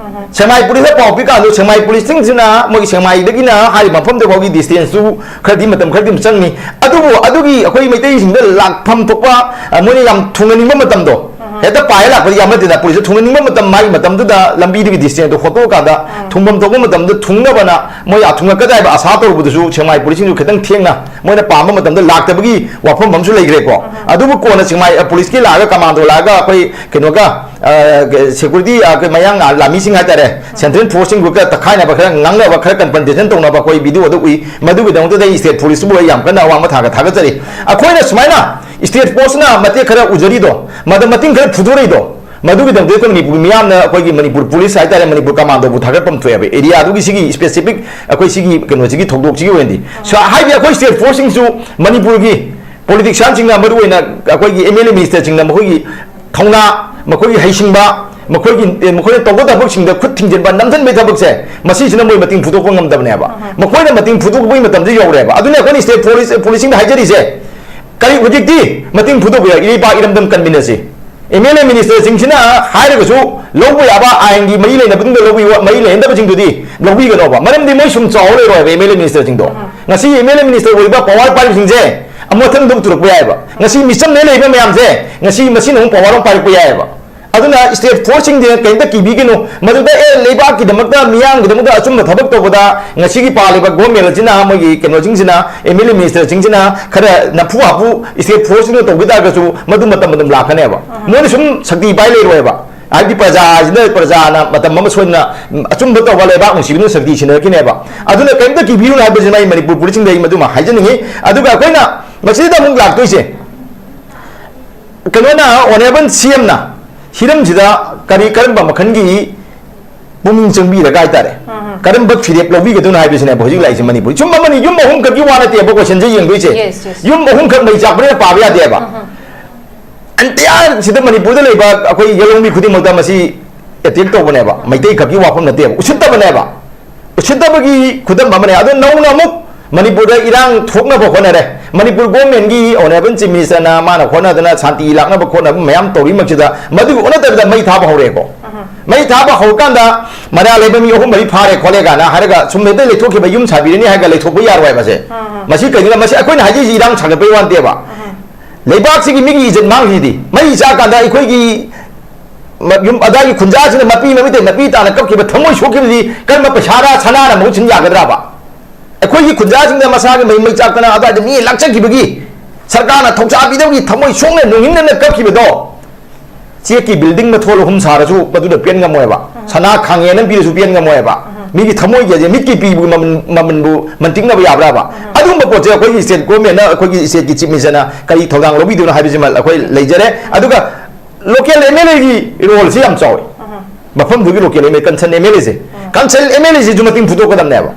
ꯁꯦꯛꯃꯥꯏ policeꯇ ꯄꯥꯎ ꯄꯤꯀꯥꯟꯗ ꯁꯦꯛꯃꯥꯏ policeꯁꯤꯡꯁꯤꯅ, ꯃꯣꯏꯒꯤ ꯁꯦꯛꯃꯥꯏꯗꯒꯤꯅ ꯍꯥꯏꯔꯤꯕ ꯃꯐꯝꯗꯨ ꯐꯥꯎꯒꯤ distanceꯇꯨ ꯈꯔꯗꯤ, ꯃꯇꯝ ꯈꯔꯗꯤ ꯑꯗꯨꯝ ꯆꯪꯅꯤ꯫ ꯑꯗꯨꯕꯨ ꯑꯗꯨꯒꯤ ꯑꯩꯈꯣꯏ ꯃꯩꯇꯩꯁꯤꯡꯗ ꯂꯥꯛꯐꯝ ꯊꯣꯛꯄ, ꯑ, ꯃꯣꯏꯅ ꯌꯥꯝ ꯊꯨꯡꯍꯟꯅꯤꯡꯕ ꯃꯇꯝꯗꯣ, ꯍꯦꯛꯇ ꯄꯥꯏꯔ ꯂꯥꯛꯄꯗꯤ ꯌꯥꯝ ꯅꯠꯇꯦꯗ꯫ Policeꯇ ꯊꯨꯡꯍꯟꯅꯤꯡꯕ ꯃꯇꯝ, ꯃꯥꯒꯤ ꯃꯇꯝꯗꯨꯗ ꯂꯝꯕꯤꯗꯨꯒꯤ distanceꯇꯣ ꯍꯣꯠꯇꯣꯛꯑꯀꯥꯟꯗ ꯊꯨꯡꯐꯝ ꯊꯣꯛꯄ ꯃꯇꯝꯗ ꯊꯨꯡꯅꯕꯅ ꯃꯣꯏ ꯑꯥ ꯊꯨꯡꯉꯛꯀꯗꯥꯏꯕ ꯑꯁꯥ ꯇꯧꯔꯨꯕꯗꯨꯁꯨ ꯁꯦꯛꯃꯥꯏ policeꯁꯤꯡꯁꯨ ꯈꯤꯇꯪ ꯊꯦꯡꯅ, ꯃꯣꯏꯅ ꯄꯥꯝꯕ ꯃꯇꯝꯗ ꯂꯥꯛꯇꯕꯒꯤ ꯋꯥꯐꯝ ꯑꯃꯁꯨ ꯂꯩꯈ꯭ꯔꯦꯀꯣ꯫ ꯑꯗꯨꯕꯨ ꯀꯣꯟꯅ ꯁꯦꯛꯃꯥꯏ, ꯑ, policeꯀꯤ ꯂꯥꯛꯑꯒ commando ꯂꯥꯛꯑꯒ ꯑꯩꯈꯣꯏ ꯀꯩꯅꯣꯒ, ꯑ, security, ꯑ, ꯑꯩꯈꯣꯏ ꯃꯌꯥꯡ ꯂꯥꯟꯃꯤꯁꯤꯡ ꯍꯥꯏꯇꯥꯔꯦ, central forceꯁꯤꯡꯗꯨꯒ ꯇꯛꯈꯥꯏꯅꯕ, ꯈꯔ ꯉꯥꯡꯅꯕ, ꯈꯔ confrontation ꯇꯧꯅꯕ ꯑꯩꯈꯣꯏ videoꯗ ꯎꯏ꯫ ꯃꯗꯨꯒꯤꯗꯃꯛꯇꯗ ꯑꯩ state policeꯇꯨꯕꯨ ꯑꯩ ꯌꯥꯝ ꯀꯟꯅ ꯑꯋꯥꯡꯕ ꯊꯥꯛꯇ ꯊꯥꯒꯠꯆꯔꯤ꯫ ꯑꯩꯈꯣꯏꯅ ꯁꯨꯃꯥꯏꯅ state forceꯅ ꯃꯇꯦꯛ ꯈꯔ ꯎꯖꯔꯤꯗꯣ, ꯃꯗꯨ ꯃꯇꯤꯡ ꯈꯔ ꯐꯨꯗꯣꯔꯛꯏꯗꯣ, ꯃꯗꯨꯒꯤꯗꯃꯛꯇ ꯑꯩꯈꯣꯏ ꯃꯅꯤꯄꯨꯔ ꯃꯤꯌꯥꯝꯅ ꯑꯩꯈꯣꯏꯒꯤ ꯃꯅꯤꯄꯨꯔ police ꯍꯥꯏꯇꯥꯔꯦ, ꯃꯅꯤꯄꯨꯔ commandoꯕꯨ ꯊꯥꯒꯠꯐꯝ ꯊꯣꯛꯑꯦꯕ, areaꯗꯨꯒꯤ ꯁꯤꯒꯤ specific ꯑꯩꯈꯣꯏ ꯁꯤꯒꯤ ꯀꯩꯅꯣꯁꯤꯒꯤ ꯊꯧꯗꯣꯛꯁꯤꯒꯤ ꯑꯣꯏꯅꯗꯤ꯫ So, ꯍꯥꯏꯗꯤ ꯑꯩꯈꯣꯏ state forceꯁꯤꯡꯁꯨ ꯃꯅꯤꯄꯨꯔꯒꯤ politicianꯁꯤꯡꯅ, ꯃꯔꯨꯑꯣꯏꯅ ꯑꯩꯈꯣꯏꯒꯤ M L A ministerꯁꯤꯡꯅ ꯃꯈꯣꯏꯒꯤ ꯊꯧꯅꯥ, ꯃꯈꯣꯏꯒꯤ ꯍꯩꯁꯤꯡꯕ, ꯃꯈꯣꯏꯒꯤ, ꯑꯦ, ꯃꯈꯣꯏꯅ ꯇꯧꯕ ꯊꯕꯛꯁꯤꯡꯗ ꯈꯨꯠ ꯊꯤꯡꯖꯤꯟꯕ, ꯅꯝꯁꯤꯟꯕꯒꯤ ꯊꯕꯛꯁꯦ, ꯃꯁꯤꯁꯤꯅ ꯃꯣꯏ ꯃꯇꯤꯡ ꯐꯨꯗꯣꯛꯄ ꯉꯝꯗꯕꯅꯦꯕ꯫ ꯃꯈꯣꯏꯅ ꯃꯇꯤꯡ ꯐꯨꯗꯣꯛꯄꯒꯤ ꯃꯇꯝꯁꯦ ꯌꯧꯔꯦꯕ꯫ ꯑꯗꯨꯅ ꯑꯩꯈꯣꯏꯅ state police, policeꯁꯤꯡꯗ ꯍꯥꯏꯖꯔꯤꯁꯦ, ꯀꯔꯤ ꯍꯧꯖꯤꯛꯇꯤ ꯃꯇꯤꯡ ꯐꯨꯗꯣꯛꯄ ꯌꯥꯏ, ꯏꯔꯩꯄꯥꯛ ꯏꯔꯝꯗꯝ ꯀꯟꯃꯤꯟꯅꯁꯤ꯫ M L A ministerꯁꯤꯡꯁꯤꯅ ꯍꯥꯏꯔꯒꯁꯨ ꯂꯧꯕ ꯌꯥꯕ ꯑꯥꯏꯟꯒꯤ ꯃꯔꯤ ꯂꯩꯅꯕꯁꯤꯡꯗꯣ ꯂꯧꯕꯤꯌꯨ, ꯃꯔꯤ ꯂꯩꯅꯗꯕꯁꯤꯡꯗꯨꯗꯤ ꯂꯧꯕꯤꯒꯅꯣꯕ꯫ ꯃꯔꯝꯗꯤ ꯃꯣꯏ ꯁꯨꯝ ꯆꯥꯎꯔ ꯂꯩꯔꯣꯏꯕ M L A ministerꯁꯤꯡꯗꯣ꯫ ꯉꯁꯤ M L A minister ꯑꯣꯏꯔꯤꯕ power ꯄꯥꯏꯔꯤꯕꯁꯤꯡꯁꯦ ꯑꯃꯨꯛ ꯃꯊꯪꯗ ꯄꯨꯊꯣꯔꯛꯄ ꯌꯥꯏꯑꯕ꯫ ꯉꯁꯤ ꯃꯤꯆꯝꯅ ꯂꯩꯔꯤꯕ ꯃꯌꯥꯝꯁꯦ ꯉꯁꯤ ꯃꯁꯤꯅ ꯑꯃꯨꯛ power ꯑꯃꯨꯛ ꯄꯥꯏꯔꯛꯄ ꯌꯥꯏꯑꯕ꯫ ꯑꯗꯨꯅ state force ꯁꯤꯡꯁꯦ ꯀꯩꯝꯇ ꯀꯤꯕꯤꯒꯅꯨ꯫ ꯃꯗꯨꯗ ꯑꯦ, ꯂꯩꯕꯥꯛꯀꯤꯗꯃꯛꯇ, ꯃꯤꯌꯥꯝꯒꯤꯗꯃꯛꯇ ꯑꯆꯨꯝꯕ ꯊꯕꯛ ꯇꯧꯕꯗ ꯉꯁꯤꯒꯤ ꯄꯥꯜꯂꯤꯕ government ꯑꯁꯤꯅ, ꯃꯣꯏꯒꯤ ꯀꯩꯅꯣꯁꯤꯡꯁꯤꯅ, M L A minister ꯁꯤꯡꯁꯤꯅ ꯈꯔ ꯅꯝꯐꯨ ꯍꯥꯐꯨ state force ꯁꯤꯡꯅ ꯇꯧꯈꯤ ꯇꯥꯔꯒꯁꯨ, ꯃꯗꯨ ꯃꯇꯝ ꯑꯗꯨꯝ ꯂꯥꯛꯀꯅꯦꯕ꯫ ꯃꯣꯏꯅ ꯁꯨꯝ ꯁꯛꯇꯤ ꯄꯥꯏ ꯂꯩꯔꯣꯏꯕ꯫ ꯍꯥꯏꯕꯗꯤ ꯄ꯭ꯔꯖꯥꯁꯤꯅ, ꯄ꯭ꯔꯖꯥꯅ ꯃꯇꯝ ꯑꯃ ꯁꯣꯏꯗꯅ ꯑꯆꯨꯝꯕ ꯇꯧꯕ, ꯂꯩꯕꯥꯛ ꯅꯨꯡꯁꯤꯕꯤꯗꯨꯅ ꯁꯛꯇꯤ ꯁꯤꯟꯅꯔꯛꯈꯤꯅꯦꯕ꯫ ꯑꯗꯨꯅ ꯀꯔꯤꯝꯇ ꯀꯤꯕꯤꯔꯨꯅꯨ ꯍꯥꯏꯕꯁꯤꯃ ꯑꯩ ꯃꯅꯤꯄꯨꯔ ꯄꯨꯂꯤꯁꯁꯤꯡꯗ ꯑꯩ ꯃꯗꯨꯃ ꯍꯥꯏꯖꯅꯤꯡꯉꯤ꯫ ꯑꯗꯨꯒ ꯑꯩꯈꯣꯏꯅ ꯃꯁꯤꯗ ꯑꯃꯨꯛ ꯂꯥꯛꯇꯣꯏꯁꯦ, ꯀꯩꯅꯣꯅ, honourable C M ꯅ ꯍꯤꯔꯝꯁꯤꯗ ꯀꯔꯤ, ꯀꯔꯝꯕ ꯃꯈꯜꯒꯤ ꯄꯨꯛꯅꯤꯡ ꯆꯪꯕꯤꯔꯒ ꯍꯥꯏꯇꯥꯔꯦ, ꯀꯔꯝꯕ ꯐꯤꯔꯦꯞ ꯂꯧꯕꯤꯒꯗꯣꯏꯅꯣ ꯍꯥꯏꯕꯁꯤꯅꯦꯕ ꯍꯧꯖꯤꯛ ꯂꯥꯛꯏꯁꯦ ꯃꯅꯤꯄꯨꯔ꯫ ꯌꯨꯝ ꯑꯃꯅꯤ, ꯌꯨꯝ ꯑꯍꯨꯝ ꯈꯛꯀꯤ ꯋꯥ ꯅꯠꯇꯦꯕ question ꯁꯦ ꯌꯦꯡꯗꯣꯏꯁꯦ꯫ Yes, yes. ꯌꯨꯝ ꯑꯍꯨꯝ ꯈꯛ ꯃꯩ ꯆꯥꯛꯄꯅꯤꯅ ꯄꯥꯕ ꯌꯥꯗꯦꯕ꯫ Entire ꯁꯤꯗ ꯃꯅꯤꯄꯨꯔꯗ ꯂꯩꯕ ꯑꯩꯈꯣꯏ ꯌꯦꯂꯣꯡꯃꯤ ꯈꯨꯗꯤꯡꯃꯛꯇ ꯃꯁꯤ attack ꯇꯧꯕꯅꯦꯕ꯫ ꯃꯩꯇꯩ ꯈꯛꯀꯤ ꯋꯥꯐꯝ ꯅꯠꯇꯦꯕ, ꯎꯁꯤꯠꯇꯕꯅꯦꯕ꯫ ꯎꯁꯤꯠꯇꯕꯒꯤ ꯈꯨꯗꯝ ꯑꯃꯅꯦ꯫ ꯑꯗꯣ ꯅꯧꯅ ꯑꯃꯨꯛ ꯃꯅꯤꯄꯨꯔꯗ ꯏꯔꯥꯡ ꯊꯣꯛꯅꯕ ꯍꯣꯠꯅꯔꯦ꯫ ꯃꯅꯤꯄꯨꯔ government ꯀꯤ honourable Chief Minister ꯅ ꯃꯥꯅ ꯍꯣꯠꯅꯗꯅ ꯁꯥꯟꯇꯤ ꯂꯥꯛꯅꯕ ꯈꯣꯠꯅꯕ ꯃꯌꯥꯝ ꯇꯧꯔꯤꯃꯛꯁꯤꯗ, ꯃꯗꯨꯒꯤ ꯑꯣꯟꯅ ꯇꯩꯅꯗ ꯃꯩ ꯊꯥꯕ ꯍꯧꯔꯛꯑꯦꯀꯣ꯫ ꯃꯩ ꯊꯥꯕ ꯍꯧꯔꯀꯥꯟꯗ ꯃꯔꯥ ꯂꯩꯕ ꯃꯤ ꯑꯍꯨꯝ ꯃꯔꯤ ꯐꯥꯔꯦ ꯈꯣꯠꯂꯦ ꯀꯥꯏꯅ ꯍꯥꯏꯔꯒ ꯁꯨꯝ ꯍꯦꯛꯇ ꯂꯩꯊꯣꯛꯈꯤꯕ, ꯌꯨꯝ ꯁꯥꯕꯤꯔꯅꯤ ꯍꯥꯏꯔꯒ ꯂꯩꯊꯣꯛꯄ ꯌꯥꯔꯣꯏ ꯍꯥꯏꯕꯁꯦ꯫ ꯃꯁꯤ ꯀꯩꯒꯤꯅꯣ? ꯃꯁꯤ ꯑꯩꯈꯣꯏꯅ ꯍꯥꯏꯖꯔꯤꯁꯤ ꯏꯔꯥꯡ ꯁꯥꯒꯠꯄꯒꯤ ꯋꯥ ꯅꯠꯇꯦꯕ꯫ ꯂꯩꯕꯥꯛꯁꯤꯒꯤ ꯃꯤꯒꯤ ꯏꯖꯠ ꯃꯥꯡꯈꯤꯁꯤꯗꯤ꯫ ꯃꯩ ꯆꯥꯛꯀꯥꯟꯗ ꯑꯩꯈꯣꯏꯒꯤ ꯃ-, ꯌꯨꯝ ꯑꯗꯥꯏꯒꯤ ꯈꯨꯟꯖꯥꯁꯤꯅ ꯃꯄꯤ ꯃꯃꯤꯇꯩ ꯃꯄꯤ ꯇꯥꯅ ꯀꯞꯈꯤꯕ, ꯊꯃꯣꯏ ꯁꯣꯛꯈꯤꯕꯗꯤ ꯀꯔꯝꯕ ꯄꯩꯁꯥꯔ ꯁꯅꯥꯅ ꯃꯍꯨꯠ ꯁꯤꯟ ꯌꯥꯒꯗ꯭ꯔꯕ? ꯑꯩꯈꯣꯏꯒꯤ ꯈꯨꯟꯖꯥꯁꯤꯡꯗ ꯃꯁꯥꯒꯤ ꯃꯩ, ꯃꯩ ꯆꯥꯛꯇꯅ ꯑꯗꯥꯏꯗ ꯃꯤ ꯂꯥꯛꯆꯈꯤꯕꯒꯤ ꯁꯔꯀꯥꯔꯅ ꯊꯧꯁꯥ ꯄꯤꯗꯕꯒꯤ ꯊꯃꯣꯏ ꯁꯣꯛꯅ ꯅꯨꯡꯍꯤꯡꯅꯅ ꯀꯞꯈꯤꯕꯗꯣ, ꯆꯦꯛꯀꯤ building ꯃꯊꯣꯜ ꯑꯍꯨꯝ ꯁꯥꯔꯁꯨ ꯃꯗꯨꯗ ꯄꯦꯟ ꯉꯝꯃꯣꯏꯕ꯫ ꯁꯅꯥ ꯈꯥꯡꯉꯦꯅ ꯄꯤꯔꯁꯨ ꯄꯦꯟ ꯉꯝꯃꯣꯏꯕ꯫ ꯃꯤꯒꯤ ꯊꯃꯣꯏꯒꯤ ꯑꯁꯦ ꯃꯤꯠꯀꯤ ꯄꯤꯕ ꯃꯃꯜ, ꯃꯃꯜꯕꯨ ꯃꯟꯇꯤꯛꯅꯕ ꯌꯥꯕ꯭ꯔꯕ? ꯑꯗꯨꯒꯨꯝꯕ ꯄꯣꯠꯁꯦ ꯑꯩꯈꯣꯏꯒꯤ state government ꯅ ꯑꯩꯈꯣꯏꯒꯤ state ꯀꯤ Chief Minister ꯅ ꯀꯔꯤ ꯊꯧꯗꯥꯡ ꯂꯧꯕꯤꯗꯣꯏꯅꯣ ꯍꯥꯏꯕꯁꯤꯃ ꯑꯩꯈꯣꯏ ꯂꯩꯖꯔꯦ꯫ ꯑꯗꯨꯒ local M L A ꯒꯤ role ꯁꯤ ꯌꯥꯝ ꯆꯥꯎꯋꯤ꯫ ꯃꯐꯝꯗꯨꯒꯤ local M L A, concerned M L A say, concerned M L A ꯁꯤꯁꯨ ꯃꯇꯤꯡ ꯐꯨꯗꯣꯛꯀꯗꯕꯅꯦꯕ꯫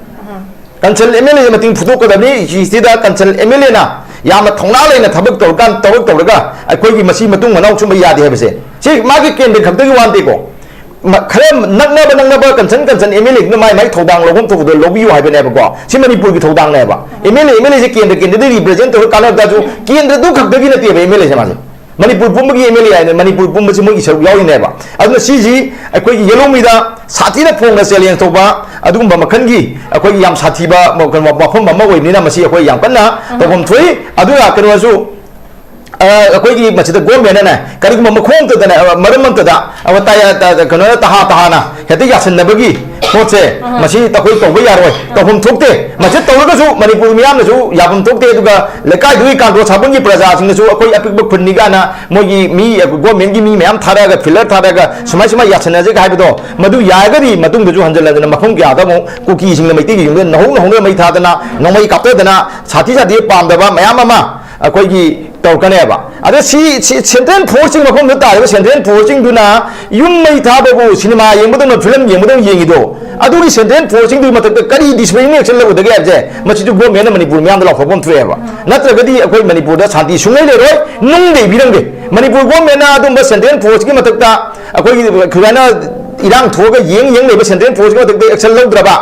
Concerned M L A ꯃꯇꯤꯡ ꯐꯨꯗꯣꯛꯀꯗꯕꯅꯤ꯫ ꯁꯤꯁꯤꯗ concerned M L A ꯅ ꯌꯥꯝꯅ ꯊꯧꯅꯥ ꯂꯩꯅ ꯊꯕꯛ ꯇꯧꯔꯀꯥꯟ, ꯊꯕꯛ ꯇꯧꯔꯒ ꯑꯩꯈꯣꯏꯒꯤ ꯃꯁꯤ ꯃꯇꯨꯡ ꯃꯅꯥꯎ ꯁꯨꯝꯕ ꯌꯥꯗꯦ ꯍꯥꯏꯕꯁꯦ, ꯁꯤ ꯃꯥꯒꯤ ꯀꯦꯟꯗ꯭ꯔ ꯈꯛꯇꯒꯤ ꯋꯥ ꯅꯠꯇꯦꯀꯣ꯫ ꯃ-, ꯈꯔ ꯅꯛꯅꯕ, ꯅꯛꯅꯕ concerned, concerned M L A ꯗꯨꯅ ꯃꯥꯏ, ꯃꯥꯏ ꯊꯧꯗꯥꯡ ꯂꯧꯐꯝ ꯊꯣꯛꯄꯗꯣ ꯂꯧꯕꯤꯌꯨ ꯍꯥꯏꯕꯅꯦꯕꯀꯣ꯫ ꯁꯤ ꯃꯅꯤꯄꯨꯔꯒꯤ ꯊꯧꯗꯥꯡꯅꯦꯕ꯫ M L A, M L A ꯁꯦ ꯀꯦꯟꯗ꯭ꯔ, ꯀꯦꯟꯗ꯭ꯔꯗꯒꯤ represent ꯇꯧꯔꯒ ꯀꯥꯟꯅꯕ ꯇꯥꯔꯁꯨ, ꯀꯦꯟꯗ꯭ꯔꯗꯨ ꯈꯛꯇꯒꯤ ꯅꯠꯇꯦꯕ M L A ꯁꯦ ꯃꯥꯁꯦ꯫ ꯃꯅꯤꯄꯨꯔ ꯄꯨꯝꯕꯒꯤ M L A ꯍꯥꯏꯅ ꯃꯅꯤꯄꯨꯔ ꯄꯨꯝꯕꯁꯤ ꯃꯣꯏꯒꯤ ꯁꯔꯨꯛ ꯌꯥꯎꯔꯤꯅꯦꯕ꯫ ꯑꯗꯨꯅ ꯁꯤꯁꯤ ꯑꯩꯈꯣꯏꯒꯤ ꯌꯦꯂꯣꯡꯃꯤꯗ ꯁꯥꯊꯤꯅ ꯐꯣꯡꯅ challenge ꯇꯧꯕ, ꯑꯗꯨꯒꯨꯝꯕ ꯃꯈꯜꯒꯤ ꯑꯩꯈꯣꯏꯒꯤ ꯌꯥꯝ ꯁꯥꯊꯤꯕ ꯃ-, ꯀꯩꯅꯣ, ꯋꯥꯐꯝ ꯑꯃ ꯑꯣꯏꯕꯅꯤꯅ ꯃꯁꯤ ꯑꯩꯈꯣꯏ ꯌꯥꯝ ꯀꯟꯅ ꯇꯧꯐꯝ ꯊꯣꯛꯏ꯫ ꯑꯗꯨꯒ ꯀꯩꯅꯣꯁꯨ, ꯑ, ꯑꯩꯈꯣꯏꯒꯤ ꯃꯁꯤꯗ ꯒꯣꯔꯃꯦꯟꯅꯅꯦ ꯀꯔꯤꯒꯨꯝꯕ ꯃꯈꯣꯡ ꯑꯝꯇꯗꯅꯦ, ꯑ, ꯃꯔꯝ ꯑꯝꯇꯗ, ꯑ, ꯇꯥꯌꯥ-, ꯇ-, ꯀꯩꯅꯣ, ꯇꯍꯥ ꯇꯍꯥꯅ ꯍꯦꯛꯇ ꯌꯥꯁꯤꯟꯅꯕꯒꯤ ꯄꯣꯠꯁꯦ, ꯃꯁꯤ ꯑꯩꯈꯣꯏ ꯇꯧꯕ ꯌꯥꯔꯣꯏ, ꯇꯧꯐꯝ ꯊꯣꯛꯇꯦ꯫ ꯃꯁꯤ ꯇꯧꯔꯒꯁꯨ ꯃꯅꯤꯄꯨꯔ ꯃꯤꯌꯥꯝꯅꯁꯨ ꯌꯥꯐꯝ ꯊꯣꯛꯇꯦ꯫ ꯑꯗꯨꯒ ꯂꯩꯀꯥꯏꯗꯨꯒꯤ ꯀꯥꯡꯗꯣ ꯁꯥꯕꯨꯡꯒꯤ ꯄ꯭ꯔꯖꯥꯁꯤꯡꯅꯁꯨ ꯑꯩꯈꯣꯏ ꯑꯄꯤꯛꯄ ꯈꯨꯟꯅꯤ ꯀꯥꯏꯅ ꯃꯣꯏꯒꯤ ꯃꯤ, ꯒꯣꯔꯃꯦꯟꯒꯤ ꯃꯤ ꯃꯌꯥꯝ ꯊꯥꯔꯛꯑꯒ, ꯐꯤꯜꯂꯔ ꯊꯥꯔꯛꯑꯒ, ꯁꯨꯃꯥꯏ ꯁꯨꯃꯥꯏ ꯌꯥꯁꯤꯟꯅꯁꯦꯒ ꯍꯥꯏꯕꯗꯣ, ꯃꯗꯨ ꯌꯥꯔꯒꯗꯤ ꯃꯇꯨꯡꯗꯁꯨ ꯍꯟꯖꯤꯜꯂꯗꯅ ꯃꯐꯝ ꯀꯌꯥꯗ ꯑꯃꯨꯛ ꯀꯨꯀꯤꯁꯤꯡꯅ ꯃꯩꯇꯩꯒꯤ ꯌꯨꯝꯗ ꯅꯍꯧ ꯅꯍꯧꯅ ꯃꯩ ꯊꯥꯗꯅ, ꯅꯣꯡꯃꯩ ꯀꯥꯞꯊꯗꯅ, ꯁꯥꯊꯤ ꯁꯥꯊꯤ ꯄꯥꯝꯗꯕ ꯃꯌꯥꯝ ꯑꯃ ꯑꯩꯈꯣꯏꯒꯤ ꯇꯧꯔꯛꯀꯅꯦꯕ꯫ ꯑꯗ ꯁꯤ, ꯁꯤ ꯁꯦꯟꯇ꯭ꯔꯦꯜ ꯐꯣꯔꯁꯁꯤꯡ ꯃꯐꯝꯗꯨꯗ ꯇꯥꯔꯤꯕ ꯁꯦꯟꯇ꯭ꯔꯦꯜ ꯐꯣꯔꯁꯁꯤꯡꯗꯨꯅ ꯌꯨꯝ ꯃꯩ ꯊꯥꯕꯕꯨ ꯁꯤꯅꯦꯃꯥ ꯌꯦꯡꯕꯗꯧꯅ, ꯐꯤꯂꯝ ꯌꯦꯡꯕꯗꯧꯅ ꯌꯦꯡꯉꯤꯗꯣ, ꯑꯗꯨꯒꯤ ꯁꯦꯟꯇ꯭ꯔꯦꯜ ꯐꯣꯔꯁꯁꯤꯡꯗꯨꯒꯤ ꯃꯊꯛꯇ ꯀꯔꯤ ꯗꯤꯁꯤꯄ꯭ꯂꯤꯟ ꯑꯦꯛꯁꯟ ꯂꯧꯒꯗꯒꯦ ꯍꯥꯏꯕꯁꯦ, ꯃꯁꯤꯁꯨ ꯒꯣꯔꯃꯦꯟꯅ ꯃꯅꯤꯄꯨꯔ ꯃꯤꯌꯥꯝꯗ ꯂꯥꯎꯊꯣꯛꯄ ꯑꯃ ꯊꯣꯛꯑꯦꯕ꯫ ꯅꯠꯇ꯭ꯔꯒꯗꯤ ꯑꯩꯈꯣꯏ ꯃꯅꯤꯄꯨꯔꯗ ꯁꯥꯟꯇꯤ ꯁꯨꯡꯂꯩ ꯂꯩꯔꯣꯏ, ꯅꯨꯡꯗ ꯏꯕꯤꯔꯝꯒꯦ꯫ ꯃꯅꯤꯄꯨꯔ ꯒꯣꯔꯃꯦꯟꯅ ꯑꯗꯨꯝꯕ ꯁꯦꯟꯇ꯭ꯔꯦꯜ ꯐꯣꯔꯁꯀꯤ ꯃꯊꯛꯇ ꯑꯩꯈꯣꯏꯒꯤ ꯈꯨꯒꯥꯏꯅ ꯏꯔꯥꯡ ꯊꯣꯛꯑꯒ ꯌꯦꯡ ꯌꯦꯡ ꯂꯩꯕ ꯁꯦꯟꯇ꯭ꯔꯦꯜ ꯐꯣꯔꯁꯀꯤ ꯃꯊꯛꯇ ꯑꯦꯛꯁꯟ ꯂꯧꯗ꯭ꯔꯕ,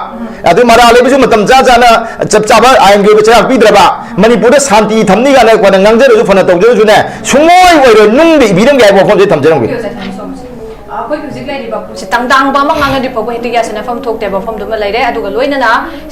ꯑꯗꯨ ꯃꯔꯥ ꯂꯩꯕꯁꯨ ꯃꯇꯝ ꯆꯥ ꯆꯥꯅ ꯆꯞ ꯆꯥꯕ ꯑꯥꯏꯟꯒꯤ ꯑꯣꯏꯕ ꯆꯩꯔꯥꯛ ꯄꯤꯗ꯭ꯔꯕ, ꯃꯅꯤꯄꯨꯔꯗ ꯁꯥꯟꯇꯤ ꯊꯝꯅꯤ ꯀꯥꯏꯅ ꯑꯩꯈꯣꯏꯅ ꯉꯥꯡꯖꯔꯁꯨ ꯐꯅ ꯇꯧꯖꯔꯁꯨꯅꯦ, ꯁꯨꯡꯑꯣꯏ ꯑꯣꯏꯔꯣꯏ, ꯅꯨꯡꯗ ꯏꯕꯤꯔꯝꯒꯦ ꯍꯥꯏꯕ ꯋꯥꯐꯝꯁꯦ ꯊꯝꯖꯔꯝꯒꯦ꯫ ꯑꯩꯈꯣꯏ ꯍꯧꯖꯤꯛ ꯂꯩꯔꯤꯕ ꯈꯨꯟꯁꯦ ꯇꯪꯗꯥꯡꯕ ꯑꯃ ꯉꯥꯡꯅꯗ꯭ꯔꯤ ꯐꯥꯎꯕ ꯍꯦꯛꯇ ꯌꯥꯁꯤꯟꯅꯐꯝ ꯊꯣꯛꯇꯦ ꯍꯥꯏꯕ ꯋꯥꯐꯝꯗꯨꯃ ꯂꯩꯔꯦ꯫ ꯑꯗꯨꯒ ꯂꯣꯏꯅꯅ